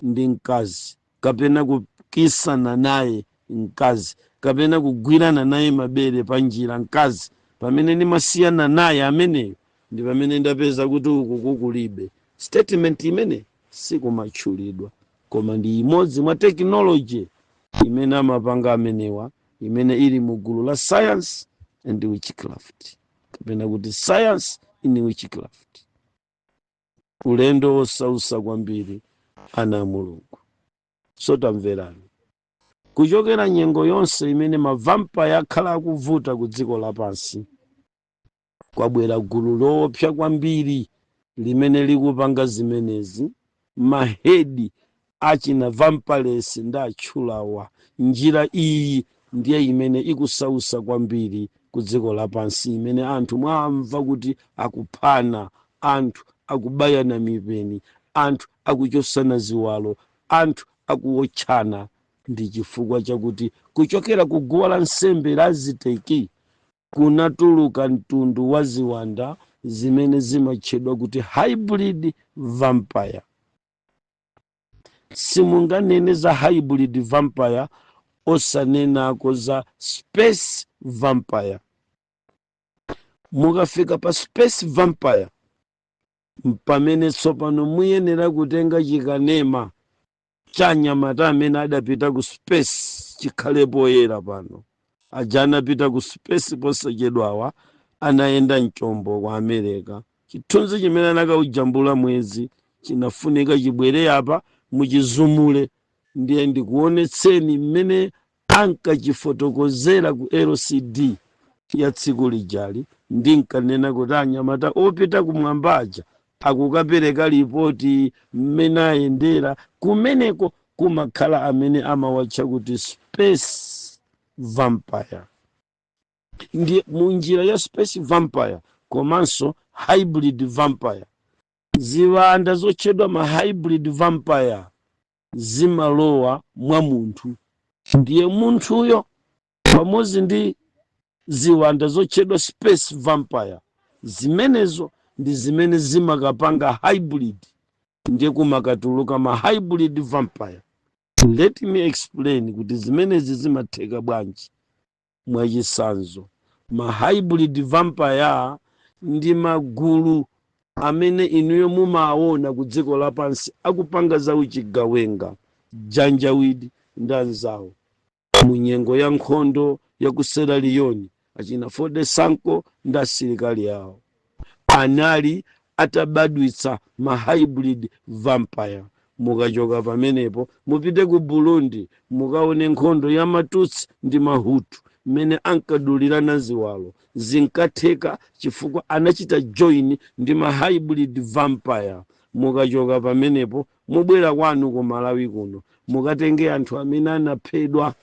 ndi mkazi kapena Kukisana naye mkazi kapena kugwirana naye mabere pa njira mkazi, pamene ndimasiyana naye ameneyo ndi pamene ndapeza kuti uku kukulibe. Statement imene sikumatchulidwa, koma ndi imodzi mwa technology imene amapanga amenewa, imene ili mu gulu la science and witchcraft, kapena kuti science in witchcraft. Ulendo wosausa kwambiri, ana a Mulungu. So tamverani, kuchokera nyengo yonse imene ma vampire akhala akuvuta ku dziko lapansi, kwabwera gulu loopsa kwambiri limene likupanga zimenezi. Ma head achina vampires ndi atchulawa. Njira iyi ndiye imene ikusausa kwambiri ku dziko lapansi, imene anthu mwamva kuti akuphana, anthu akubayana mipeni, anthu akuchosana ziwalo, anthu akuwotchana. Ndi chifukwa chakuti kuchokera ku guwa la nsembe la Aziteki kunatuluka mtundu wa ziwanda zimene zimatchedwa kuti hybrid vampire. Simunganene za hybrid vampire osanenako za space vampire. Mukafika pa space vampire, pamene tsopano muyenera kutenga chikanema cha anyamata amene adapita ku space chikhale poyera pano. Aja anapita ku space posachedwawa, anayenda mchombo ku America, chithunzi chimene anakaujambula mwezi chinafunika chibwere apa, muchizumule, ndiye ndikuonetseni mmene ankachifotokozera ku LCD ya tsiku lijali. Ndinkanena kuti anyamata opita kumwamba aja akukapereka ripoti mmene ayendera kumeneko. Kumakhala amene amawatcha kuti space vampire. Ndi munjira ya space vampire komanso hybrid vampire, ziwanda zotchedwa ma hybrid vampire zimalowa mwa munthu, ndiye munthuyo pamodzi ndi ziwanda zotchedwa space vampire zimenezo ndi zimene zimakapanga hybrid, ndiye kumakatuluka ma hybrid vampire. Let me explain kuti zimenezi zimatheka bwanji. Mwachisanzo, ma hybrid vampire ndi magulu amene inuyo mumaona ku dziko lapansi akupanga za uchigawenga, Janjaweed ndi anzawo, mu nyengo ya nkhondo ya ku Sierra Leone, achina Foday Sankoh ndi asilikali awo anali atabadwitsa ma hybrid vampire. Mukachoka pamenepo, mupite ku Burundi, mukaone nkhondo ya Matutsi ndi Mahutu, mmene ankadulirana ziwalo. Zinkatheka chifukwa anachita join ndi ma hybrid vampire. Mukachoka pamenepo, mubwera kwanu ku Malawi kuno, mukatenge anthu amene anaphedwa,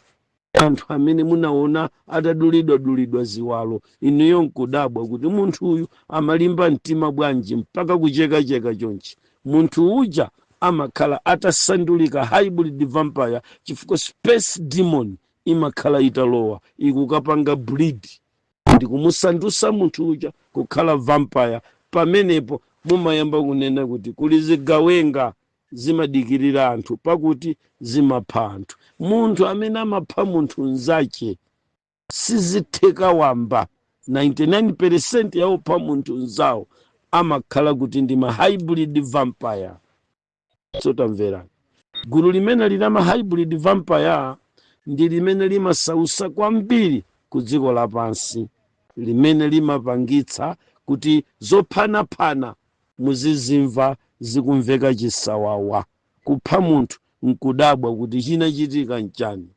anthu amene munaona atadulidwadulidwa ziwalo, inuyo nkudabwa kuti munthu uyu amalimba mtima bwanji mpaka kuchekacheka chonchi. Munthu uja amakhala atasandulika hybrid vampire chifukwa space demon imakhala italowa, ikukapanga breed ndikumusandusa munthu uja kukhala vampire. Pamenepo mumayamba kunena kuti kuli zigawenga zimadikirira anthu, pakuti zimapha anthu. Munthu amene amapha munthu mnzache sizitheka wamba. 99% yaopha munthu mzawo amakhala kuti ndi ma hybrid vampire. So tamverani, gulu limene lina ma hybrid vampire ndi limene limasausa kwambiri ku dziko lapansi, limene limapangitsa kuti zophanaphana muzizimva zikumveka chisawawa, kupha munthu nkudabwa kuti chinachitika nchani.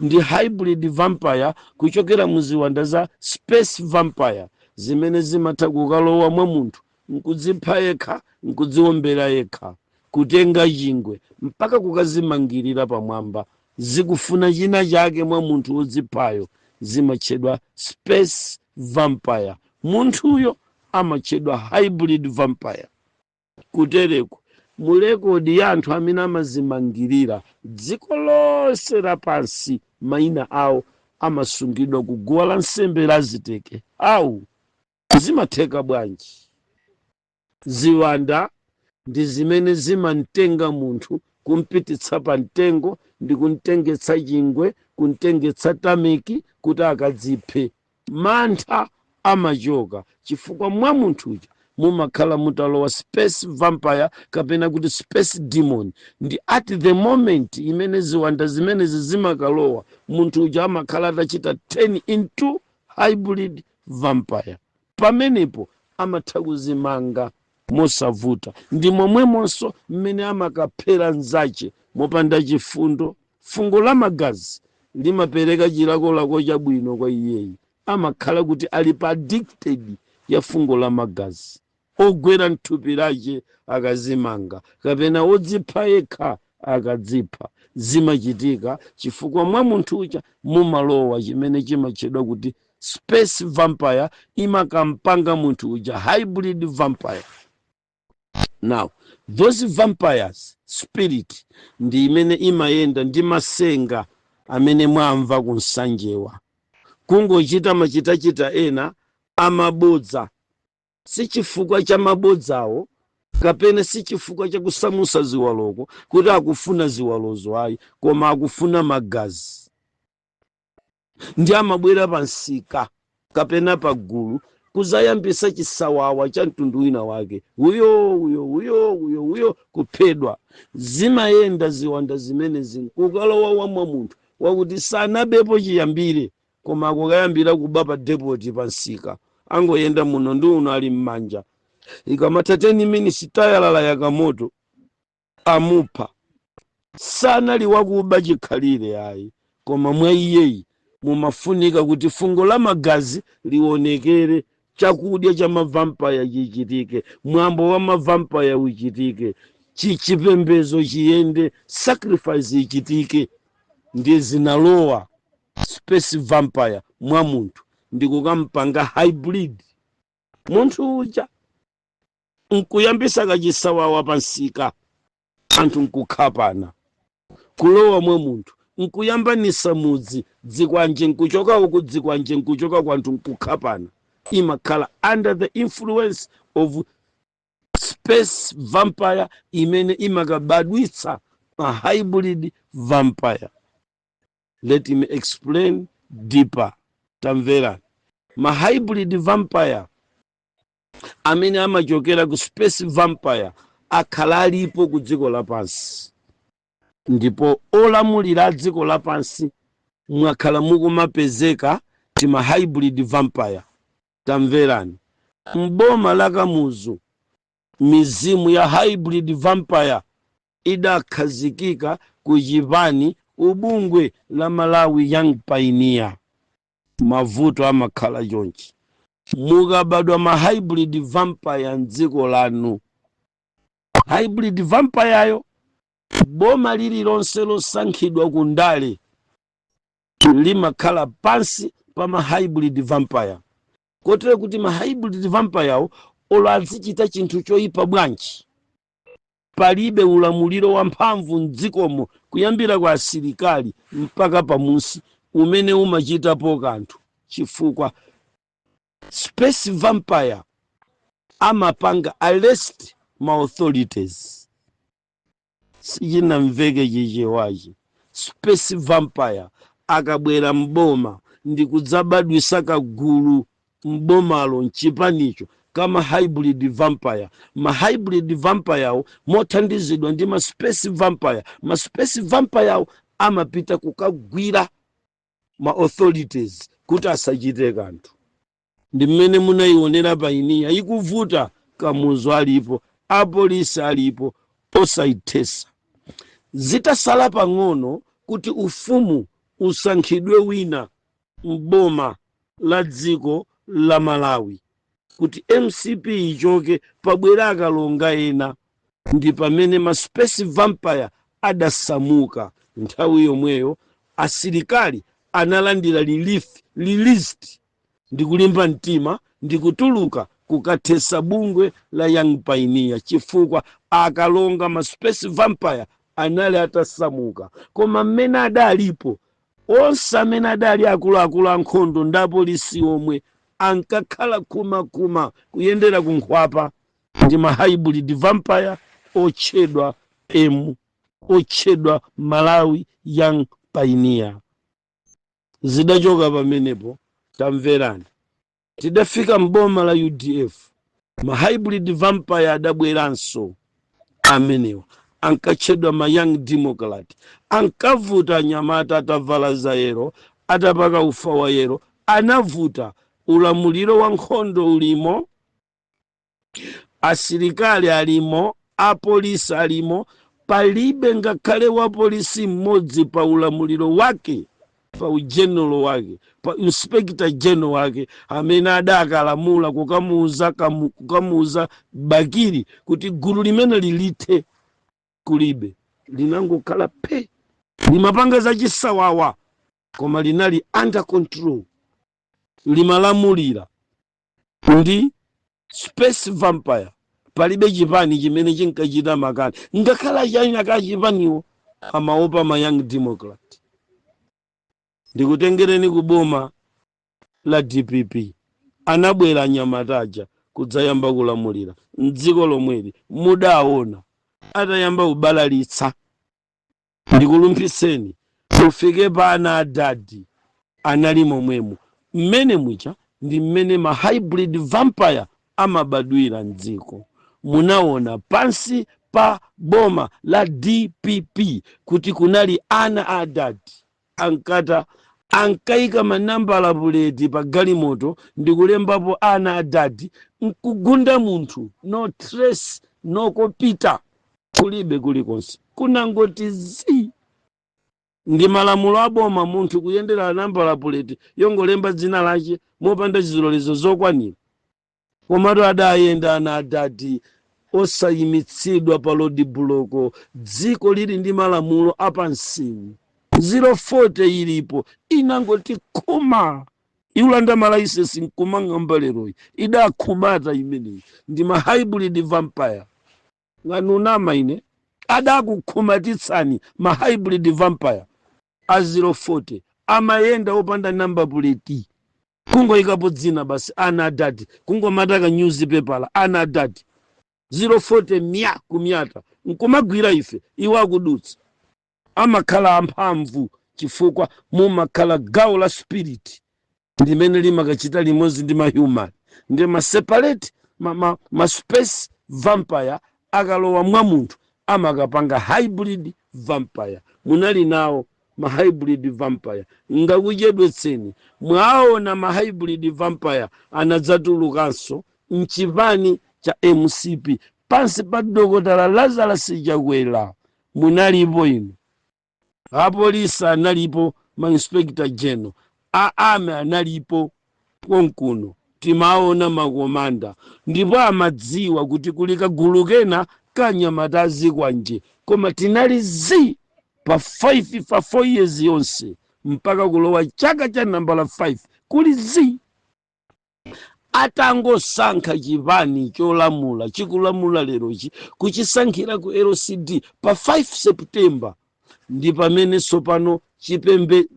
Ndi hybrid vampire kuchokera muziwanda za space vampire zimene zimatha kukalowa mwa munthu nkudzipha yekha, nkudziwombera yekha, kutenga chingwe mpaka kukazimangirira pamwamba, zikufuna china chake mwa munthu wodziphayo. Zimatchedwa space vampire. Munthuyo amatchedwa hybrid vampire. Kutereko mu record ya anthu amene amazimangirira dziko lonse lapansi, mayina awo amasungidwa ku guwa la nsembe la Aziteke. Awu zimatheka bwanji? Ziwanda ndi zimene zimamtenga munthu. Kumpititsa pa mtengo ndi kumtengetsa chingwe, kumtengetsa tamiki kuti akadziphe. Mantha amachoka chifukwa mwa munthuja mumakhala mutalowa space vampire kapena kuti space demon. Ndi at the moment imene ziwanda zimenezi zimakalowa, munthu uja amakhala atachita 10 into hybrid vampire. Pamenepo amatha kuzimanga mosavuta. Ndi momwemonso mmene amakaphera mnzache mopanda chifundo. Fungo la magazi limapereka chilakolako chabwino kwa iyeyi. Amakhala kuti ali pa addicted ya fungo la magazi ogwera mthupi lache akazimanga, kapena odzipha yekha akadzipha. Zimachitika chifukwa mwa munthu uja mumalowa chimene chimatchedwa kuti space vampire, imakampanga munthu uja hybrid vampire. Now those vampires spirit ndi imene imayenda ndi masenga amene mwamva kunsanjewa, kungochita machitachita ena amabodza. Si chifukwa cha mabodzawo kapena si chifukwa cha kusamusa ziwaloko kuti akufuna ziwalozo, ayi, koma akufuna magazi. Ndi amabwera pa msika kapena pa gulu kuzayambisa chisawawa cha mtundu wina wake, uyo uyo uyo uyo uyo kuphedwa. Zimayenda ziwanda zimenezi kukalowa wamwa munthu wakuti sanabepo chiyambire, koma akukayambira kuba pa depot, pa msika, angoyenda muno ndi uno ali m'manja. Ikamatha 10 minutes, tayalala yakamoto, amupha. Sanali wakuba chikhalire, ayi, koma mwa iyeyi mumafunika kuti fungo la magazi lionekere, chakudya cha ma vampire chichitike, mwambo wa ma vampire uchitike, chipembezo chiyende, sacrifice ichitike. Ndiye zinalowa space vampire mwa munthu ndikukampanga hybrid munthu uja, nkuyambisa kachisawawa pansika, anthu nkukhapana. Kulowa mwa munthu nkuyambanisa mudzi, dzikwanje nkuchoka uku, dzikwanje nkuchoka kwanthu, nkukhapana. Imakhala under the influence of space vampire imene imakabadwitsa a hybrid vampire. Let me explain deeper. Tamverani, ma hybrid vampire amene amachokera ku space vampire akhala alipo ku dziko lapansi, ndipo olamulira a dziko lapansi mwakhala mukumapezeka tima hybrid vampire. Tamverani, mboma la Kamuzu mizimu ya hybrid vampire idakhazikika ku chipani, ubungwe la Malawi Young Pioneer. Mavuto amakhala chonchi: mukabadwa ma hybrid vampire mdziko lanu, hybrid vampireyo, boma lililonse losankhidwa ku ndale limakhala pansi pa ma hybrid vampire, kotero kuti ma hybrid vampirewo olo azichita chinthu choyipa bwanji, palibe ulamuliro wamphamvu mdzikomo, kuyambira kwa asilikali mpaka pamusi, umene umachitapo kanthu, chifukwa space vampire amapanga arrest ma authorities. Sichinamveke Chichewachi. Space vampire akabwera mboma ndi kudzabadwisa kagulu mbomalo, mchipanicho, kama hybrid vampire, ma hybrid vampire mothandizidwa ndi ma space vampire, ma space vampire amapita kukagwira ma authorities kuti asachite kanthu. Ndi mmene munayionera Pioneer ikuvuta. Kamuzu alipo, apolisi alipo, osayithesa. Zitasala pang'ono kuti ufumu usankhidwe wina mboma la dziko la Malawi, kuti MCP ichoke, pabwera akalonga ena, ndi pamene ma space vampire adasamuka. Nthawi yomweyo asilikali analandira relief, released, ndi kulimba mtima ndi kutuluka kukathesa bungwe la Young Pioneer, chifukwa akalonga ma space vampire anali atasamuka. Koma mmene adalipo, onse amene adali akuluakulu ankhondo ndi apolisi omwe ankakhala kumakuma kuyendera kunkhwapa ndi ma hybrid vampire otchedwa Otchedwa Malawi Young Pioneer. Zidachoka pamenepo. Tamverani, tidafika mboma la UDF, ma hybrid vampire adabweranso. Amenewa ankatchedwa ma Young Democrat. Ankavuta anyamata atavala zayero, atapaka ufa wa yero. Anavuta ulamuliro wa nkhondo ulimo, asilikali alimo, apolisi alimo. Palibe ngakhale wa polisi mmodzi pa ulamuliro wake, pa ugeneral wake, pa inspector general wake amene adakalamula kukamuuza Bakili kuti gulu limene lilithe. Kulibe, linangokhala phe, limapanga zachisawawa, koma linali under control, limalamulira ndi space vampire. Palibe chipani chimene chinkachita makani, ngakhale chanyaka chipaniwo amaopa ma Young Democrat. Ndikutengereni ku boma la DPP. Anabwera anyamataja kudzayamba kulamulira mdziko lomweli. Mudaona atayamba kubalalitsa. Ndikulumphitseni mufike pa ana adadi anali momwemo. Mmene mucha ndi mmene ma hybrid vampire amabadwira mdziko. Munaona pansi pa boma la DPP kuti kunali ana adadi ankata ankayika manambala puleti pa galimoto ndikulembapo ana adadi, nkugunda munthu, no trace, no kopita, kulibe kulikonse, kunangoti zi. Ndi malamulo aboma munthu kuyendera nambala puleti yongolemba dzina lake mopanda zilolezo zokwanira. Komatu adayenda ana adadi osayimitsidwa pa road block. Dziko lili ndi malamulo apansewu, 040 ilipo, inangoti khuma ikulanda malaisensi nkumang'amba. Leroyi idakhumata imeneyi ndi ma hybrid vampire. Ng'anunama ine, adakukhumatitsani ma hybrid vampire a 040. Amayenda opanda number plate, kungoyikapo dzina basi, ana adadi, kungomata ka newspaper, ana adadi, 040 mya kumyata nkumagwira ife iwo akudutsa. Amakhala amphamvu chifukwa mumakhala gawo la spirit limene limakachita limodzi ndi ma human, ndi ma separate ma space vampire. Akalowa mwa munthu amakapanga hybrid vampire. Munali nawo ma hybrid vampire. Ngakuchedwetseni, mwaona ma hybrid vampire anadzatulukanso mchipani cha MCP pansi pa Dokotala Lazarus Chakwera. Munalipo inu. Apolisi analipo, ma inspector general a army analipo konkuno. Timaona makomanda ndipo amadziwa kuti kuli kagulu kena kanyamata azikwanje, koma tinali zi pa 5 pa 4 years yonse mpaka kulowa chaka cha nambala 5 kuli zi. Atangosankha chipani cholamula chikulamula lerochi, kuchisankhira ku LCD pa 5 September, ndi pamene tsopano chipembe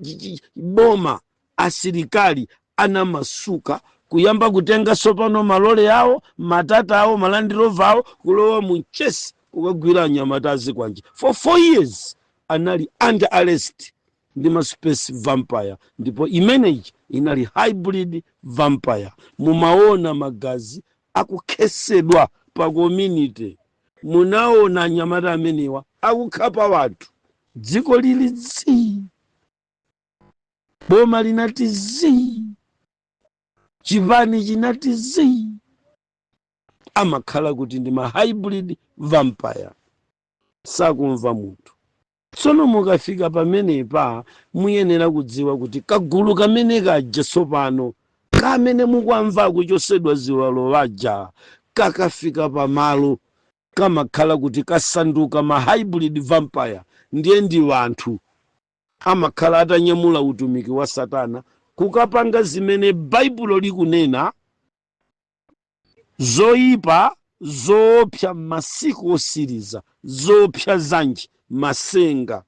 boma asilikali anamasuka kuyamba kutenga tsopano malole awo, matata awo, ma Land Rover awo, kulowa mu chesi kukagwira anyamata azikwanje. For 4 years anali under arrest ndi ma space vampire, ndipo imeneyi inali hybrid vampire. Mumaona magazi akukhesedwa pa community. Munaona anyamata amenewa akukhapa wanthu, dziko lili zii, boma linati zii, chipani chinati zii. Amakhala kuti ndi ma hybrid vampire, sakumva munthu. Tsono mukafika pamenepa, muyenera kudziwa kuti kagulu kamene kaja tsopano kamene mukwamva kuchosedwa ziwalo vaja, kakafika pamalo kamakhala kuti kasanduka ma hybrid vampire. Ndiye ndi wanthu amakhala atanyamula utumiki wa satana kukapanga zimene Baibulo likunena, zoyipa zoopsa masiku osiriza. Zoopsa zanji? Masenga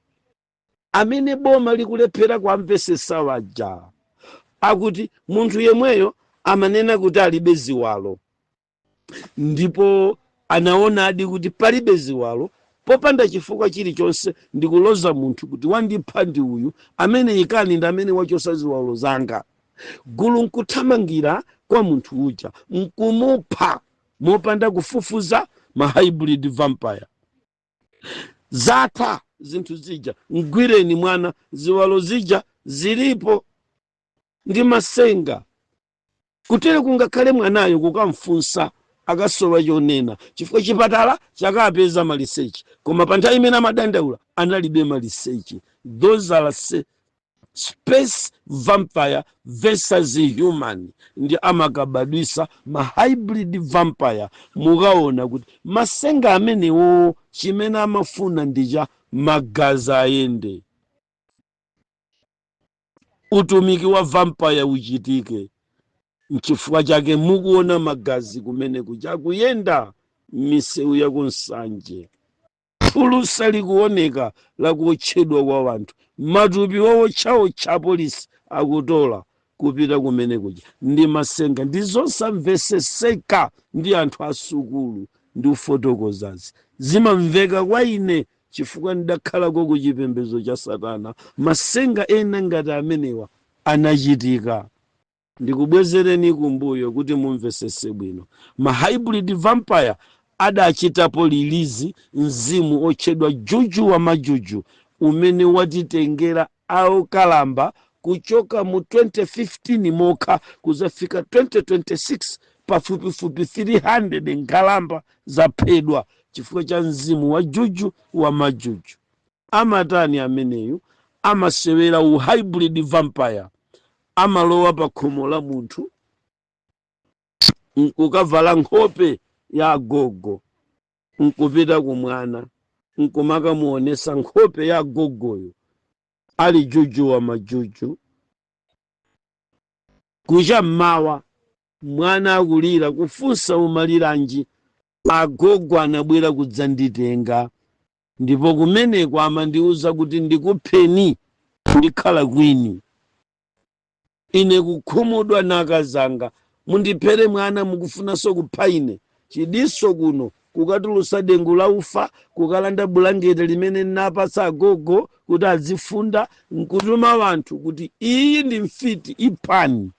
amene boma likulephera kuamvesesa waja, akuti munthu yemweyo amanena kuti alibe ziwalo, ndipo anaonadi kuti palibe ziwalo. Popanda chifukwa chilichonse, ndikuloza munthu kuti wandipha ndi uyu amene ikani ndi amene wachosa ziwalo zanga. Gulu nkuthamangira kwa munthu uja nkumupha mopanda kufufuza. Ma hybrid vampire zatha zinthu zija. Mgwireni mwana, ziwalo zija zilipo ndi masenga. Kutere kungakhale mwanayo kukamfunsa akasowa chonena, chifukwa chipatala chakapeza maliseche, koma pa nthawi imene amadandaula analibe maliseche. Those are space vampire versus human, ndi amakabadwisa ma hybrid vampire. Mukaona kuti masenga amenewo chimene amafuna ndi cha magazi ayende, utumiki wa vampire uchitike. Nchifukwa chake mukuona magazi kumene kuja akuyenda m'misewu yakunsanje, phulusa likuoneka lakuotchedwa kwa wanthu, matupi wowotchawotcha, apolisi akutola kupita kumene kuja ndi masenga. Ndi zosamveseseka ndi anthu asukulu ndi ufotokozazi, zimamveka kwa ine chifukwa ndidakhalako ku chipembedzo cha satana. Masenga ena ngati amenewa anachitika. Ndikubwezereni kumbuyo kuti mumvesese bwino. Ma hybrid vampire adachitapo release mzimu otchedwa Juju wa Majuju, umene watitengera aokalamba kuchoka mu 2015 mokha kuzafika 2026, pafupifupi 300 nkhalamba zaphedwa chifukwa cha mzimu wa Juju wa Majuju. Amatani ameneyu? Amasewera u hybrid vampire. Amalowa pa khomo la munthu nkukavala nkhope ya agogo, nkupita kumwana nkumakamuonesa nkhope ya agogoyo ali Juju wa Majuju. Kucha mmawa mwana akulira, kufunsa, "Umaliranji?" "Agogo anabwera kudzanditenga, ndipo kumeneko amandiuza kuti ndikupheni, ndikhala queen." Ine kukhumudwa nakazanga, "Mundiphere mwana, mukufunanso kupha ine?" Chidiso kuno kukatulusa dengu la ufa, kukalanda bulangeti limene napatsa agogo kuti azifunda, nkutuma wanthu kuti iyi ndi mfiti, iphani.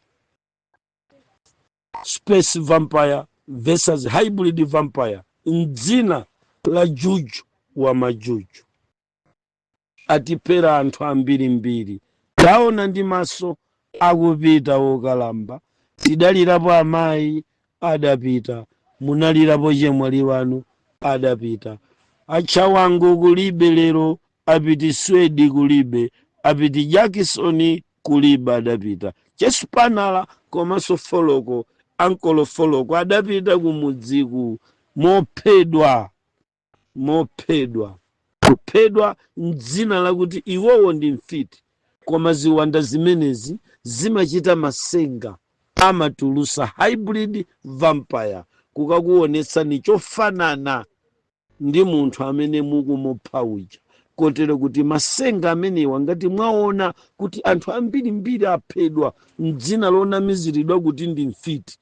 Space vampire versus hybrid vampire mdzina la Juju wa Majuju atiphera anthu ambirimbiri. Taona ndi maso akupita wokalamba. Tidalirapo amayi adapita, munalirapo chemwali wanu adapita. Achawangu kulibe lero, apiti Swedi kulibe, apiti Jackson kulibe, adapita Chesipanala komanso Foloko, ankolo Foloko adapita kumudziku mophedwa, mophedwa, kuphedwa mdzina lakuti iwowo ndi mfiti. Koma ziwanda zimenezi zimachita masenga, amatulusa hybrid vampire kukakuonetsani chofanana ndi munthu amene mukumupha uja, kotero kuti masenga amenewa, ngati mwaona kuti anthu ambirimbiri aphedwa mdzina lonamiziridwa kuti ndi mfiti,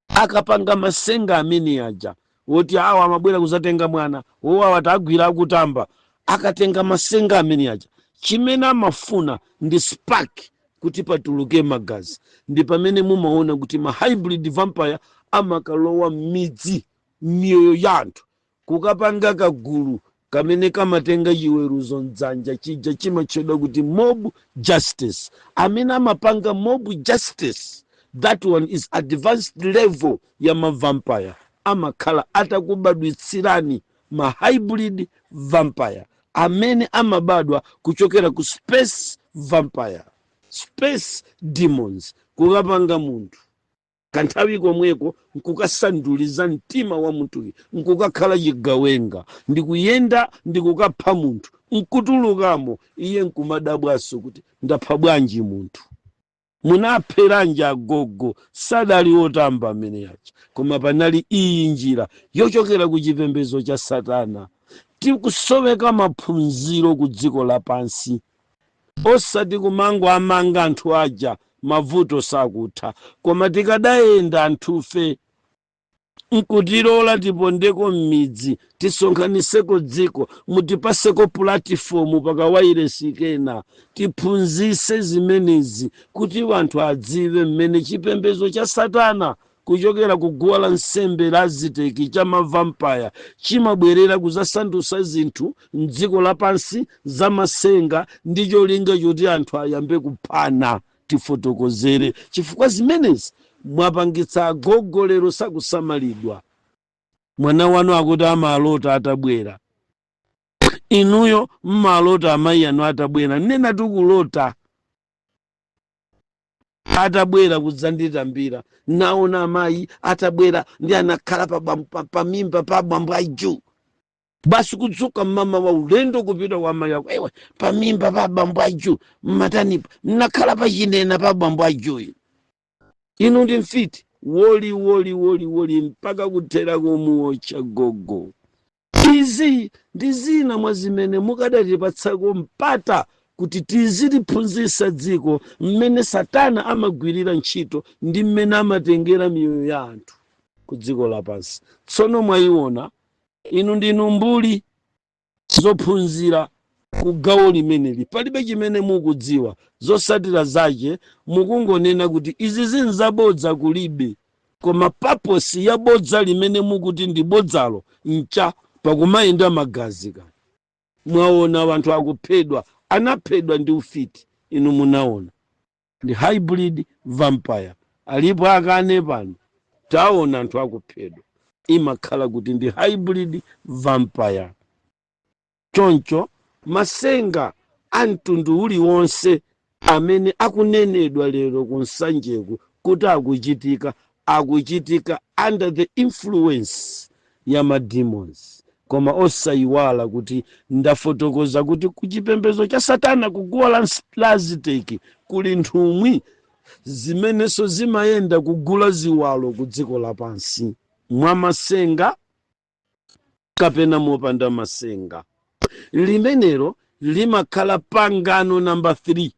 akapanga masenga amene aja woti awa amabwera kuzatenga mwana wowawa, tagwira akutamba, akatenga masenga amene aja, chimene amafuna ndi spark kuti patuluke magazi. Ndi pamene mumaona kuti ma hybrid vampire amakalowa m'midzi, m'miyoyo ya anthu, kukapanga kagulu kamene kamatenga chiweruzo mdzanja, chija chimatchedwa kuti mob justice. Amene amapanga mob justice, that one is advanced level ya mavampire. Amakhala atakubadwitsirani ma hybrid vampire amene amabadwa kuchokera ku space vampire, space demons, kukapanga munthu kanthawi komweko nkukasanduliza mtima wa munthuyu nkukakhala chigawenga, ndikuyenda ndikukapha munthu, nkutulukamo iye nkumadabwaso kuti ndapha bwanji munthu. Munapheranji agogo? Sadali otamba amene aja, koma panali iyi njira yochokera ku chipembedzo cha satana. Tikusoweka maphunziro ku dziko lapansi, osati kumango amanga anthu aja, mavuto sakutha. Koma tikadayenda anthufe Nkutilola tipondeko m'midzi, tisonkhaniseko dziko, mutipaseko platform pakawayilesi kena, tiphunzise zimenezi kuti anthu adziwe mmene chipembedzo cha satana kuchokera ku guwa la nsembe la Aziteki cha ma vampire chimabwerera kuzasandusa zinthu mdziko lapansi zamasenga ndi cholinga choti anthu ayambe kuphana. Tifotokozere, chifukwa zimenezi mwapangitsa agogo lero sakusamalidwa. Mwana wanu akuti amalota atabwera, inuyo mmalota amayi anu atabwera. Nena tikulota atabwera kudzanditambira, naona amayi atabwera ndi anakhala pamimba pa bambo aju. Basi, kudzuka mama wa ulendo kupita kwa amayi ako, "Ewe, pamimba pa bambo aju mmatanipa?" "Nakhala pachinena pa bambo ajuyi." Inu ndi mfiti, woli woli woli woli, mpaka kuthera komuotcha gogo. Izi ndi zina mwa zimene mukadatipatsako mpata kuti tiziliphunzitsa dziko mmene satana amagwirira ntchito ndi mmene amatengera miyoyo ya anthu ku dziko lapansi. Tsono mwayiona, inu ndinu mbuli zophunzira ku gawo limeneli, palibe chimene mukudziwa. Zosatira zache mukungonena kuti izi zinzabodza, kulibe. Koma purpose ya bodza limene mukuti ndi bodzalo ncha pakumayenda magazi kani. Mwaona anthu akuphedwa, anaphedwa ndi ufiti. Inu munaona ndi hybrid vampire alipo akane pano, taona anthu akuphedwa, imakhala kuti ndi hybrid vampire. Choncho masenga a mtundu uliwonse amene akunenedwa lero ku Nsanjeku kuti akuchitika, akuchitika under the influence ya ma demons. Koma osayiwala kuti ndafotokoza kuti kuchipembedzo cha satana, kuguwa la Aziteki, kuli nthumwi zimenenso zimayenda kugula ziwalo ku dziko lapansi mwamasenga kapena mopanda masenga. Limenelo limakhala pangano namba 3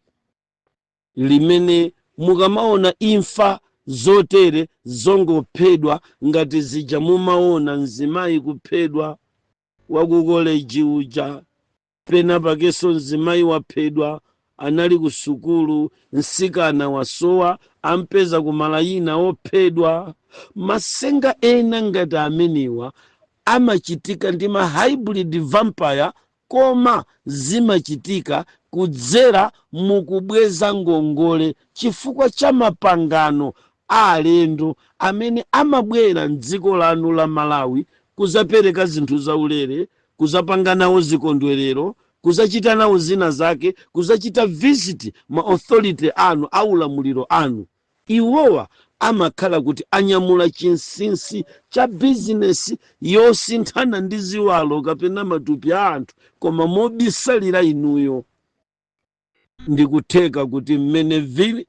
limene mukamaona imfa zotere zongophedwa ngati zija mumaona mzimayi kuphedwa wakukoleji uja, pena pakenso mzimayi waphedwa anali ku sukulu, msikana wasowa, ampeza kumalayina ophedwa. Masenga ena ngati amenewa amachitika ndi ma hybrid vampire, koma zimachitika kudzera mukubweza ngongole chifukwa cha mapangano a alendo amene amabwera mdziko lanu la Malawi kuzapereka zinthu zaulere, kuzapanga nawo zikondwerero, kuzachita nawo zina zake, kuzachita visit ma authority anu, aulamuliro anu. Iwowa amakhala kuti anyamula chinsinsi cha bizinesi yosinthana ndi ziwalo kapena matupi a anthu, koma mobisalira inuyo. Ndikutheka kuti mmene vili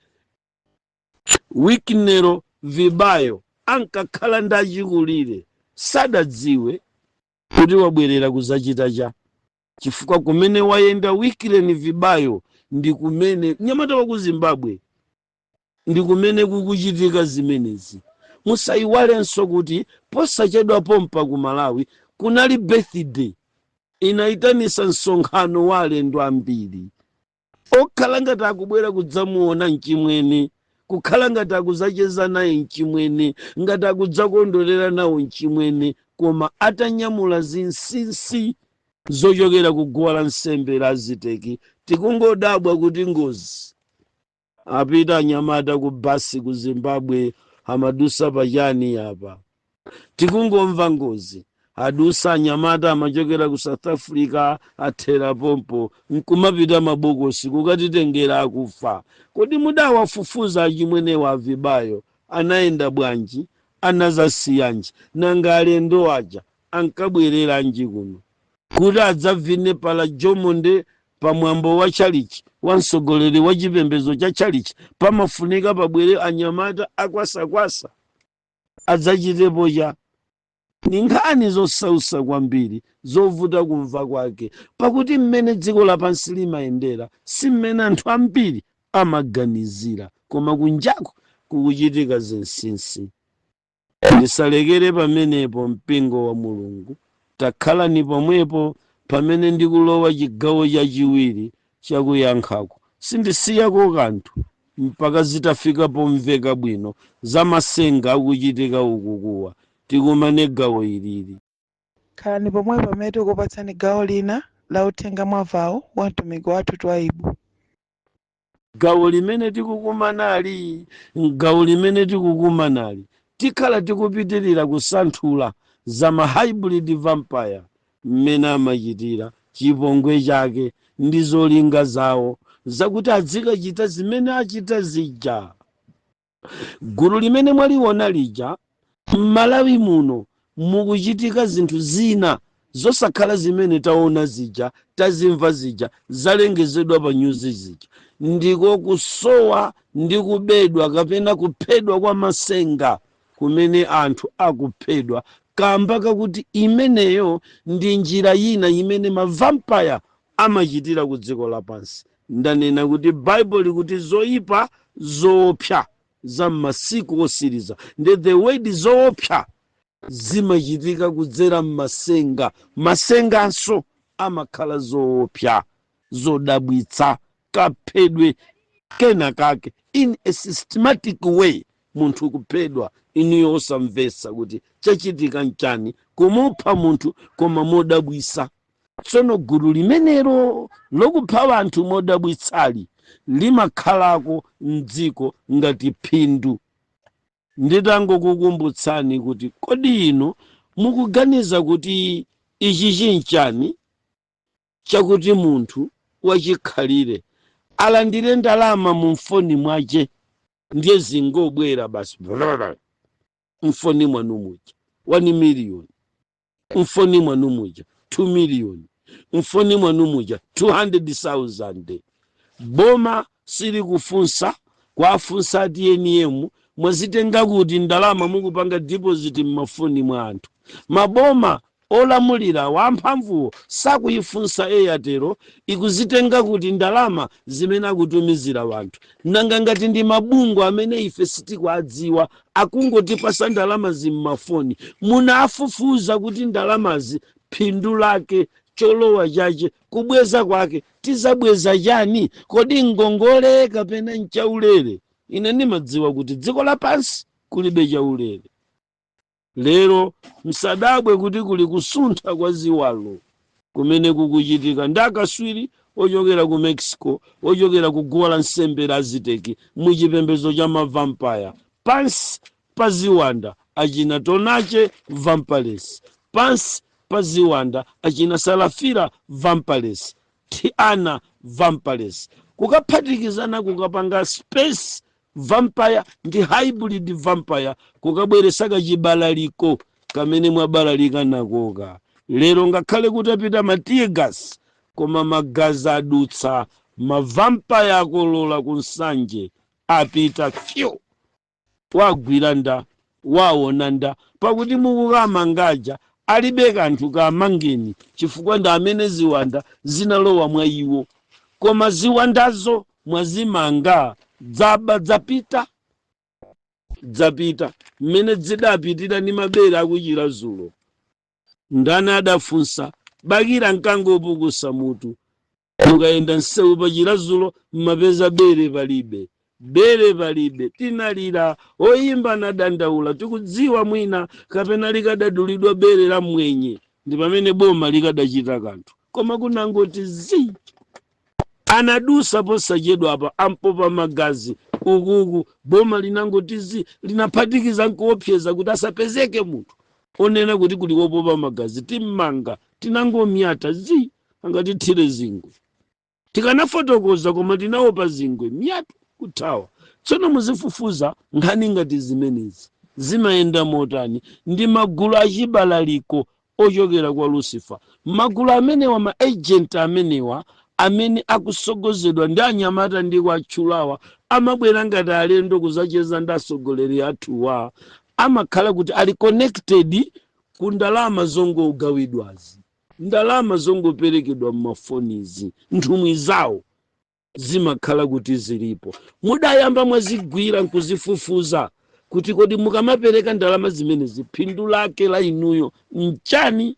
Wicknell Chivayo ankakhala ndi achikulire, sadadziwe kuti wabwerera kuzachita cha, chifukwa kumene wayenda Wicknell Chivayo ndi kumene mnyamata wa ku Zimbabwe, ndi kumene kukuchitika zimenezi. Musayiwalenso kuti posachedwa pompa ku Malawi kunali birthday, inayitanisa msonkhano wa alendo ambiri okhala ngati akubwera kudzamuona mchimwene, kukhala ngati akuzacheza naye mchimwene, ngati akudzakondwerera nawo mchimwene, koma atanyamula zinsinsi zochokera ku guwa la nsembe la Aziteki. Tikungodabwa kuti ngozi, apita anyamata ku basi ku Zimbabwe, amadusa pachani apa, tikungomva ngozi, adusa anyamata amachokera ku South Africa, athera pompo, nkumapita mabokosi kukatitengera akufa. Kodi mudawafufuza achimwenewa a Chivayo anayenda bwanji? Anazasiyanji? Nanga alendo aja ankabwereranji kuno kuti adzavine pala jomonde pamwambo wa chalichi wa mtsogoleri wa chipembedzo cha chalichi? Pamafunika pabwere anyamata akwasakwasa adzachitepo cha? Ni nkhani zosausa kwambiri, zovuta kumva kwake, pakuti mmene dziko lapansi limayendera si mmene anthu ambiri amaganizira, koma kunjako kukuchitika zinsinsi. Ndisalekere pamenepo. Mpingo wa Mulungu, takhalani pomwepo pamene ndikulowa chigawo chachiwiri chakuyankhako. Sindisiyako kanthu mpaka zitafika pomveka bwino za masenga akuchitika ukukuwa. Tikumane gawo ilili. Khalani pomwepo pamene tikupatsani gawo lina la uthenga mwavawo wa mtumiki wathu Twaibu. Gawo limene tikukumanali, gawo limene tikukumanali, tikhala tikupitirira kusanthula za ma hybrid vampire, mmene amachitira chipongwe chake ndi zolinga zawo zakuti adzikachita zimene achita zija. Gulu limene mwaliona lija, m'Malawi muno mukuchitika zinthu zina zosakhala zimene taona zija, tazimva zija, zalengezedwa pa nyuzi zija. Ndiko kusowa ndi kubedwa kapena kuphedwa kwa masenga kumene anthu akuphedwa, kamba kakuti imeneyo ndi njira ina imene ma vampire amachitira ku dziko lapansi. Ndanena kuti Baibulo likuti zoyipa zoopsa za m'masiku osiriza, ndi the word zoopsa zimachitika kudzera m'masenga. Masenganso amakhala zoopsa, zodabwitsa, kaphedwe kena kake in a systematic way. Munthu kuphedwa inuyo osamvetsa kuti chachitika nchani, kumupha munthu koma modabwisa. Tsono gulu limenelo lokupha anthu modabwitsali limakhalako mdziko ngati phindu. Nditangokukumbutsani kuti kodi inu mukuganiza kuti ichi chinchani chakuti munthu wachikhalire alandire ndalama mu mfoni mwace, ndiye zingobwera basi mfoni mwanu muja 1 million, mfoni mwanu muja 2 million, mfoni mwanu muja 200,000? Boma silikufunsa, kwafunsa TNM, mwazitenga kuti ndalama mukupanga deposit mmafoni mwa anthu? Maboma olamulira wamphamvuwo sakuyifunsa Airtel ikuzitenga kuti ndalama zimene akutumizira wanthu. Nanga ngati ndi mabungwe amene ife sitikuadziwa akungotipasa ndalama zimmafoni, munafufuza kuti ndalamazi phindu lake, cholowa chache, kubweza kwake tizabweza chani? Kodi ngongole kapena nchaulere? Ine ndimadziwa kuti dziko lapansi kulibe chaulere. Lero msadabwe kuti kuli kusuntha kwa ziwalo kumene kukuchitika ndi akaswiri ochokera ku Mexico, ochokera ku guwa la nsembe la Aziteki muchipembedzo cha ma vampire, pansi pa ziwanda achina Tonache vampires, pansi pa ziwanda achina Salafira vampires, Tiana vampires, kukaphatikizana kukapanga space vampire ndi hybrid vampire, kukabweresa kachibalaliko kamene mwabalalika nakoka lero. Ngakhale kutapita ma teargas, koma magazi adutsa, ma vampire akolola kunsanje apita fyo. Wagwira nda, waona nda, pakuti mukukamangaja alibe kanthu, kamangeni, chifukwa ndi amene ziwanda zinalowa mwa iwo. Koma ziwandazo mwazimanga, dzaba, dzapita, dzapita mmene zidapitira ndi mabere akuchira zulo. Ndani adafunsa bakira mkangopukusa mutu? Mukayenda msewu pachira zulo mmapeza bere palibe, bere palibe. Tinalira, oyimba nadandaula. Tikudziwa mwina kapena likadadulidwa bere la mwenye ndi pamene boma likadachita kanthu, koma kunangoti zi. Anadusa posachedwa apa ampopa magazi ukuku, boma linangoti zi, linaphatikiza nkuopseza kuti asapezeke munthu onena kuti kuli wopopa magazi, timmanga. Tinangomyata zi, angatithire zingwe. Tikanafotokoza koma tinaopa zingwe, myatu kuthawa. Tsono muzifufuza nkhani ngati zimenezi zimayenda motani. Ndi magulu achibalaliko ochokera kwa Lucifer, magulu amenewa, ma agent amenewa amene akusogozedwa ndi anyamata ndi kwatchulawa. Amabwera ngati alendo kuzacheza ndi atsogoleri athuwa. Amakhala kuti ali connected ku ndalama zongogawidwazi, ndalama zongoperekedwa m'mafonizi. Nthumwi zawo zimakhala kuti zilipo. Mudayamba mwazigwira nkuzifufuza? Kuti kodi mukamapereka ndalama zimenezi, phindu lake la inuyo nchani?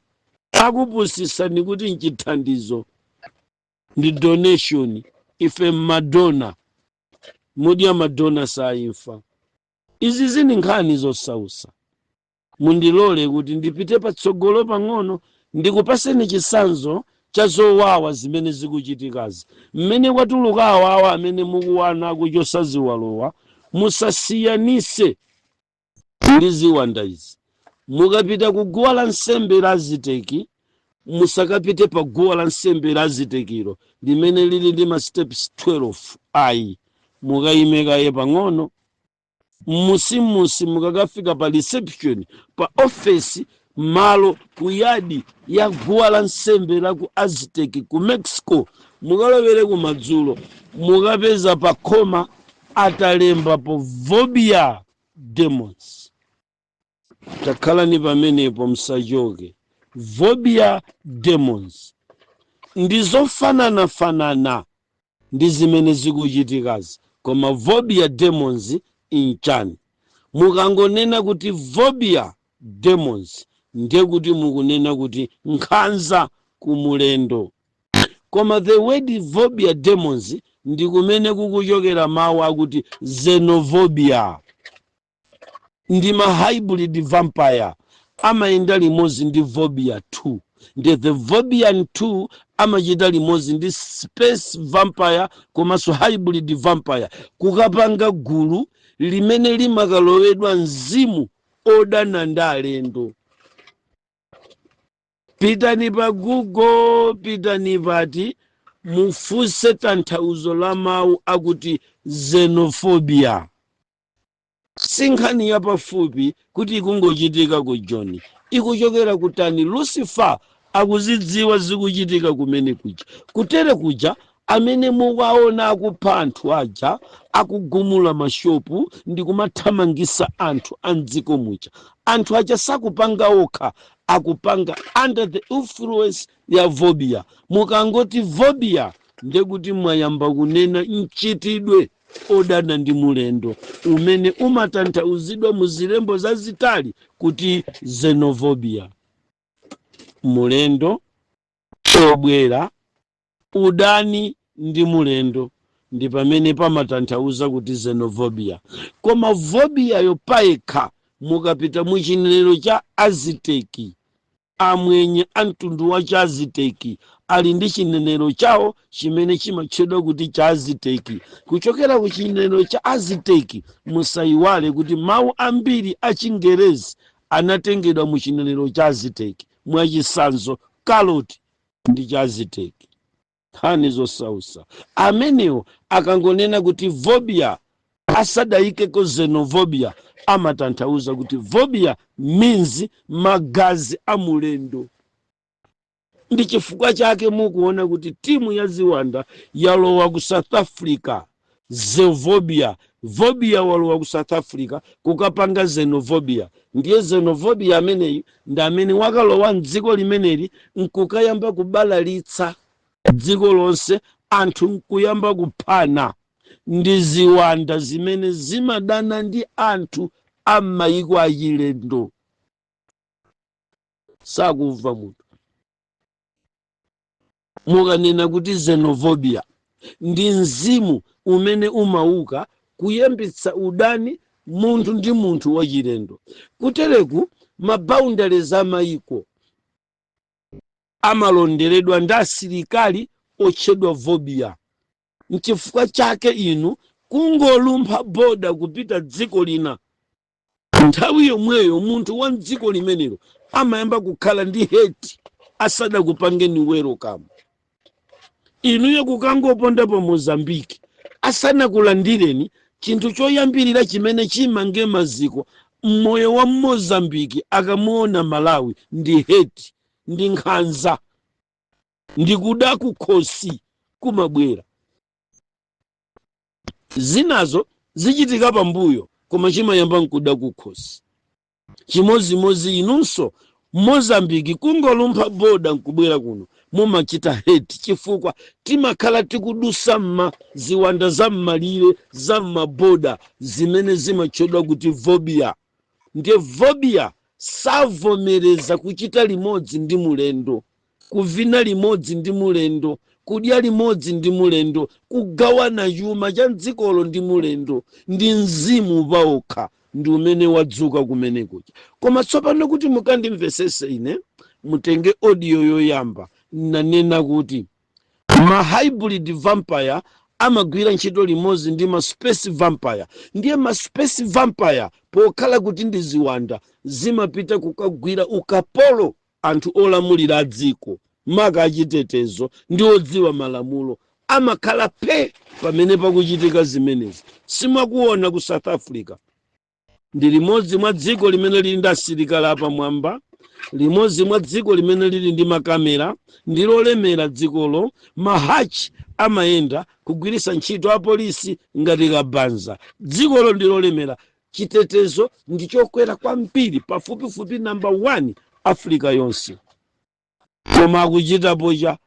Akupusisani kuti nchithandizo, ndi donation. Ife mmadona mudya madona saimfa. Izi zini nkhani zosausa. Mundilole kuti ndipite patsogolo pang'ono, ndikupaseni chisanzo cha zowawa zimene zikuchitikazi. Mmene kwatuluka awawa amene mukuwana akuchosa ziwalowa, musasiyanise ndi ziwanda izi. Mukapita ku guwa la nsembe la Aziteki, musakapite pa guwa la nsembe la Azitekilo limene lili ndi ma steps 12, ayi. Mukayime kaye pang'ono mmusimusi, mukakafika pa reception, pa ofesi, malo ku yadi ya guwa la nsembe la ku Aztec ku Mexico, mukalowere kumadzulo, mukapeza pa khoma atalembapo "Vobia Demons". Takhalani pamenepo, msachoke. Vobia Demons ndi zofananafanana ndi zimene zikuchitikazi. Koma Vobia Demons inchani? Mukangonena kuti Vobia Demons, ndiye kuti mukunena kuti nkhanza kumulendo. Koma the word Vobia Demons ndi kumene kukuchokera mawu akuti xenophobia. Ndi ma hybrid vampire, amayenda limodzi ndi Vobia 2. Ndi the Vobian 2, amachita limodzi ndi space vampire komanso hybrid vampire, kukapanga gulu limene limakalowedwa mzimu odana ndi alendo. Pitani pa Google, pitani pati, mufunse tanthauzo la mawu akuti xenophobia. Si nkhani yapafupi kuti ikungochitika ku Joni. Ikuchokera kutani? Lucifer akuzidziwa zikuchitika kumene kuja. Kutere kuja, amene mukaona akupha anthu aja, akugumula mashopu ndi kumathamangisa anthu a mdziko muja, anthu aja sakupanga okha, akupanga under the influence ya Vobia. Mukangoti Vobia, ndekuti mwayamba kunena mchitidwe odana ndi mulendo umene umatanthauzidwa mu zilembo zazitali kuti xenophobia. Mulendo obwera, udani ndi mulendo, ndi pamene pamatanthauza kuti xenophobia. Koma vobia payekha, mukapita mu chinenero cha Aziteki, amwenye a mtundu wa cha Aziteki ali ndi chinenero chawo chimene chimatchedwa kuti cha Aziteki. Kuchokera ku chinenero cha Aziteki, musayiwale kuti mawu ambiri a Chingerezi anatengedwa mu chinenero cha Aziteki. Mwachisanzo, kaloti ndi cha Aziteki. Nkhani zosausa. Amenewo akangonena kuti vobia, asadayikeko xenophobia, amatanthauza kuti vobia means magazi a mulendo. Ndi chifukwa chake mukuona kuti timu ya ziwanda yalowa ku South Africa, xenophobia. Vobia walowa ku South Africa kukapanga xenophobia. Ndiye xenophobia ameneyi ndi amene wakalowa mdziko limeneli nkukayamba kubalalitsa dziko lonse, anthu nkuyamba kuphana. Ndi ziwanda zimene zimadana ndi anthu a m'mayiko achilendo. Sakumva munthu. Mukanena kuti xenophobia, ndi mzimu umene umauka kuyambitsa udani munthu ndi munthu wachilendo. Kutereku, ma boundaries amayiko amalonderedwa ndi asilikali otchedwa Vobia. Nchifukwa chake inu kungolumpha boda kupita dziko lina, nthawi yomweyo munthu wa mdziko limenelo amayamba kukhala ndi hate asadakupangeni welcome. Inuyo kukangoponda pa Mozambiki, asanakulandireni, chinthu choyambirira chimene chimange maziko mmoyo wa Mozambiki akamuona Malawi ndi hate, ndi nkhanza, ndi kuda kukhosi kumabwera. Zinazo zichitika pambuyo, koma chimayamba nkuda kukhosi. Chimozimozi inunso Mozambiki, kungolumpha boda nkubwera kuno, Mumachita hate chifukwa timakhala tikudusa mma ziwanda za mmalire, za mmaboda, zimene zimatchedwa kuti phobia. Ndiye phobia savomereza kuchita limodzi ndi mulendo, kuvina limodzi ndi mulendo, kudya limodzi ndi mulendo, kugawana chuma cha mdzikolo ndi mulendo. Ndi mzimu paokha ndi umene wadzuka kumene kuja. Koma tsopano kuti mukandimvesese ine, mutenge audio yoyamba. Nanena kuti ma hybrid vampire amagwira ntchito limodzi ndi ma space vampire. Ndiye ma space vampire, pokhala kuti ndi ziwanda, zimapita kukagwira ukapolo anthu olamulira a dziko, maka achitetezo ndi odziwa malamulo, amakhala phe pamene pakuchitika zimenezi. Simakuona ku South Africa ndi limodzi mwa dziko limene lili ndi asilikali apamwamba, limodzi mwa dziko limene lili ndi makamera, ndi lolemera dzikolo. Mahachi amayenda kugwiritsa ntchito apolisi ngati kabanza. Dzikolo ndi lolemera, chitetezo ndi chokwera kwambiri, pafupifupi namba 1 Africa yonse. Koma akuchitapo cha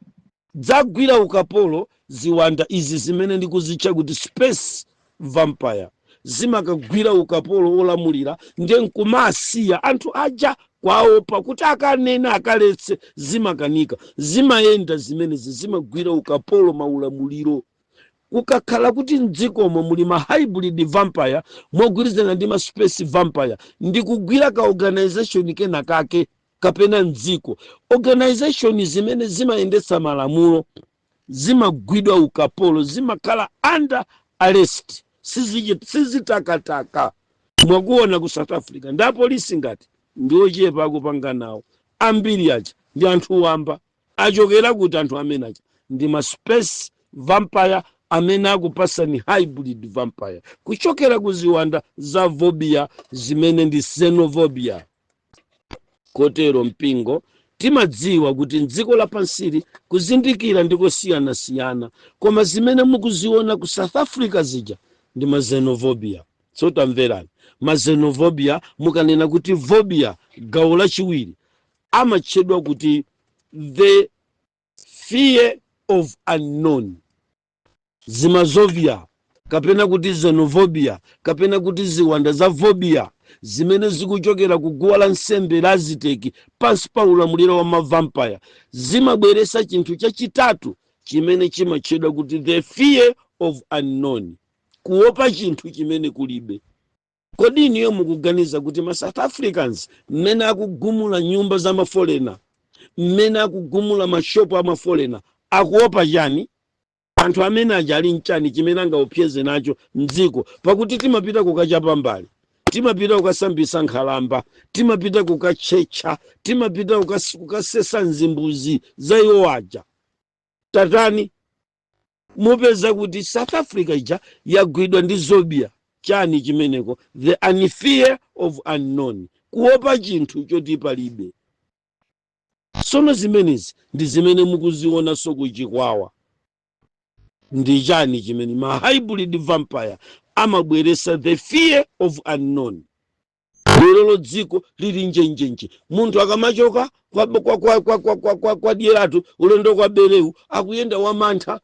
dzagwira ukapolo ziwanda izi zimene ndikuzitcha kuti space vampire, zimakagwira ukapolo olamulira, ndiye nkumasiya anthu aja kwaopa kuti akanena akaletse, zimakanika. Zimayenda zimenezi, zimagwira ukapolo maulamuliro. Kukakhala kuti mdzikomo muli ma hybrid vampire mogwirizana ndi ma space vampire, ndi kugwira ka organization kena kake kapena mdziko, organization zimene zimayendetsa malamulo zimagwidwa ukapolo, zimakhala under arrest, sizitakataka. Mwakuona ku South Africa ndi apolisi ngati ndi ochepa akupanga nawo, ambiri aja ndi anthu wamba. Achokera kuti anthu amene aja? Ndi ma space vampire amene akupasani hybrid vampire kuchokera ku ziwanda za phobia zimene ndi xenophobia. Kotero mpingo, timadziwa kuti mdziko lapansili kuzindikira ndi kosiyanasiyana, koma zimene mukuziona ku South Africa zija ndi ma xenophobia. So tamverani, ma xenophobia, mukanena kuti phobia gawo lachiwiri amatchedwa kuti the fear of unknown. Zimazovia kapena kuti xenophobia kapena kuti ziwanda za phobia zimene zikuchokera ku guwa la nsembe la Aziteki pansi pa ulamuliro wa ma vampire, zimabweresa chinthu chachitatu chimene chimatchedwa kuti the fear of unknown, kuopa chinthu chimene kulibe. Kodi iniyo mukuganiza kuti ma South Africans mmene akugumula nyumba za ma foreigner, mmene akugumula mashopu a ma foreigner, akuopa chani? Anthu amene aja ali mchani chimene angaopseze nacho mdziko? Pakuti timapita kukachapa mbali, timapita kukasambisa nkhalamba, timapita kukatchetcha, timapita kukasesa nzimbuzi za iwo aja. Tatani, mupeza kuti South Africa ija yagwidwa ndi zobia. Chani chimeneko? The unfear of unknown, kuopa chinthu choti palibe. Sono zimenezi ndi zimene mukuzionanso kuchikwawa. Ndi chani chimene ma hybrid vampire amabweresa? The fear of unknown. Lero dziko lili njenjenje. Munthu akamachoka kwa Dyeratu ulendo kwa Bereu, akuyenda wamantha,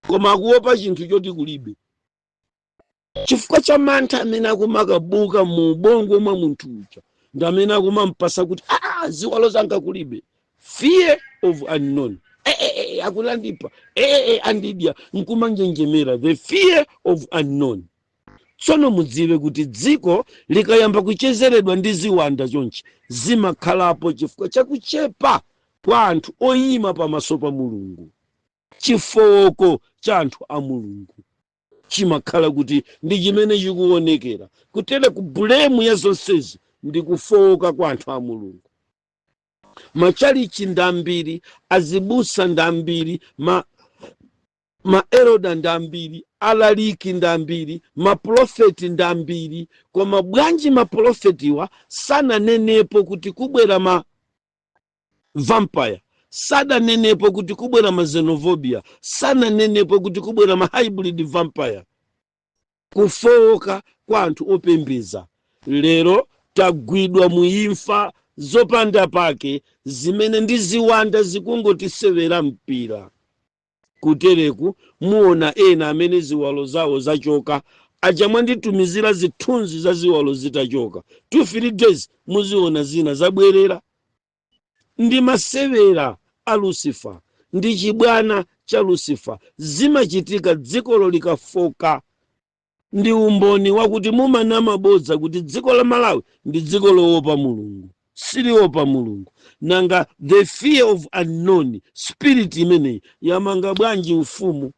koma akuopa chinthu choti kulibe, chifukwa cha mantha amene akumakabuka mu ubongo mwa munthu uja ndi amene akumampasa kuti, "Ah, ziwalo zanga kulibe." Fear of unknown. Eh, eh, eh, akulandipa, eh, eh, andidya, nkumanjenjemera. The fear of unknown. Tsono mudziwe kuti dziko likayamba kuchezeredwa ndi ziwanda chonchi, zimakhalapo chifukwa chakuchepa kwa anthu oyima pamaso pa Mulungu. Chifowoko cha anthu a Mulungu chimakhala kuti ndi chimene chikuonekera kutere. Ku blame ya zonsezi ndi kufowoka kwa anthu a Mulungu. Machalichi ndi ambiri, azibusa ndi ambiri, ma elder ndi ambiri, alaliki ndi ambiri, maprofeti ndi ambiri. Koma bwanji maprofetiwa sananenepo kuti kubwera ma vampire, sadanenepo kuti kubwera ma xenophobia, sananenepo kuti kubwera ma hybrid vampire? Kufowoka kwa anthu opembeza. Lero tagwidwa mu imfa Zopanda pake zimene ndi ziwanda zikungotisewera mpira. Kutereku muona ena amene ziwalo zawo zachoka aja, mwanditumizira zithunzi za ziwalo zitachoka, 2-3 days muziona zina zabwerera. Ndi masewera a Lucifer, ndi chibwana cha Lucifer. Zimachitika dzikolo likafoka. Ndi umboni wakuti mumanama bodza kuti dziko la Malawi ndi dziko loopa Mulungu. Siliopa Mulungu. Nanga the fear of unknown spirit imeneyi yamanga bwanji ufumu?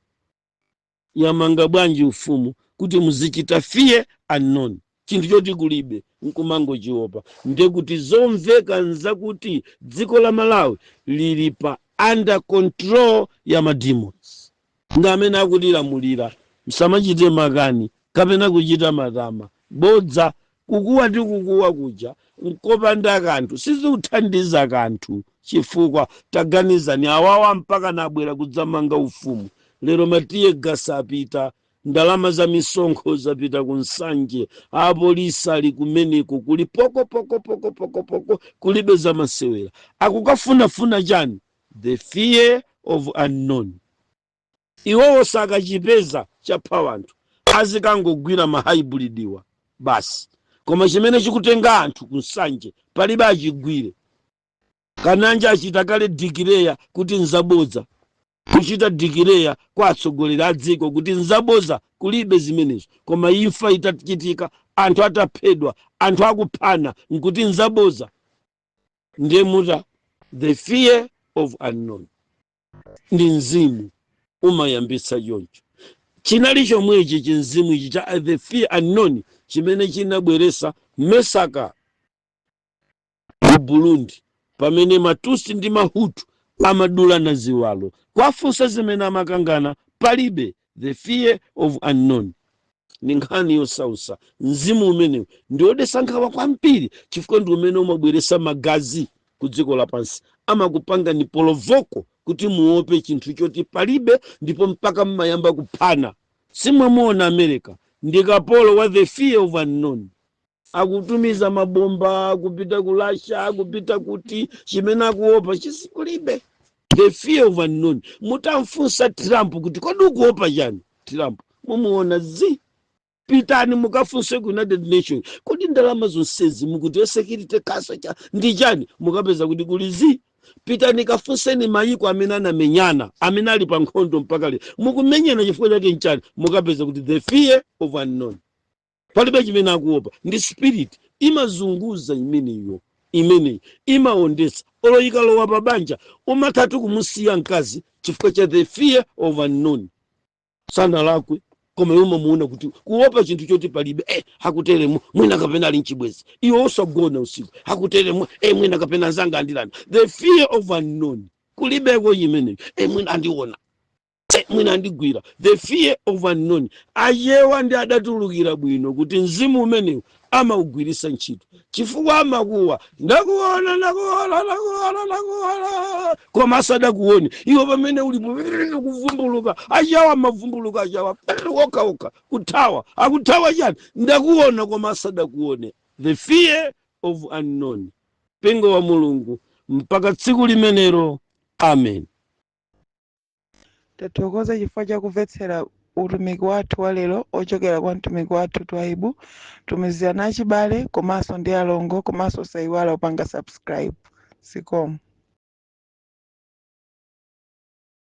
Yamanga bwanji ufumu kuti muzichita fear unknown, chinthu choti kulibe nkumangochiopa? Ndekuti zomveka nzakuti dziko la Malawi lili pa under control ya mademons, ndi amene akutilamulira. Msamachite makani kapena kuchita matama. Bodza, kukuwa ndi kukuwa kuja nkopanda kanthu, sizikuthandiza kanthu, chifukwa taganizani, awawa mpaka nabwera kudzamanga ufumu. Lero ma tear gas apita, ndalama za misonkho zapita ku Nsanje, apolisi ali kumeneko, kuli poko poko poko poko poko, kulibe zamasewera. Akukafunafuna chani? The fear of unknown. Iwowo sakachipeza chapha wanthu, azikangogwira ma hybrid wa basi. Koma chimene chikutenga anthu ku Nsanje palibe achigwire. Kananja achita kale declare kuti nzabodza, kuchita declare kwa atsogoleri a dziko kuti nzabodza, kulibe zimenezo. Koma imfa itachitika, anthu ataphedwa, anthu akuphana, nkuti nzabodza. Ndiye muta the fear of unknown ndi mzimu umayambitsa choncho. Chinali chomwechi chinzimu ichi cha the fear unknown chimene chinabweresa massacre ku Burundi, pamene Matusi ndi Mahutu amadulana ziwalo. Kwafunsa zimene amakangana, palibe. The fear of unknown ni nkhani yosausa. Mzimu umenewu ndi wodetsa nkhawa kwambiri, chifukwa ndi umene umabweresa magazi ku dziko lapansi. Amakupanga ni provoke kuti muope chinthu choti palibe, ndipo mpaka mmayamba kuphana. Simwamuona America ndi kapolo wa the fear of unknown, akutumiza mabomba kupita ku Russia, kupita kuti chimene akuopa chisikulibe. The fear of unknown. Mutamfunsa Trump kuti, "Kodi ukuopa chani, Trump?" mumuona zi. Pitani mukafunse ku United Nations, "Kodi ndalama zonsezi mukuti Security Council cha ndi chani?" Mukapeza kuti kuli zi. Pitani kafunseni mayiko amene anamenyana, amene ali pa nkhondo mpaka lero, "Mukumenyana chifukwa chake nchani?" Mukapeza kuti the fear of unknown, palibe chimene akuopa. Ndi spirit imazunguza imeneyo, imeneyi imawondetsa. Olo ikalowa pa banja, umathatu kumusiya mkazi chifukwa cha the fear of unknown. Sanalakwe, koma iwe umamuona kuti kuopa chinthu choti palibe. Hakuteremo, mwina kapena ali mchibwezi. Iwe usagona usiku, hakuteremo, mwina kapena anzanga andilanda. The fear of unknown, kulibeko imeneyo. Mwina andiona, mwina andigwira. The fear of unknown. Achewa ndi adatulukira bwino kuti mzimu umenewu amaugwirisa ntchito, chifukwa amakuwa, "Ndakuona, ndakuona, ndakuona, ndakuona," koma asadakuone iwe. Pamene ulipo kuvumbuluka, achawa amavumbuluka, achawa okhaokha kuthawa. Akuthawa chani? Ndakuona, koma asadakuone. The fear of unknown. Mpingo wa Mulungu, mpaka tsiku limenelo, amen. Tathokoza chifukwa chakumvetsera utumiki wathu wa lero ochokera kwa mtumiki wathu Twaibu. Tumizirana achibale komanso ndi alongo, komanso sayiwala kupanga subscribe. Zikomo.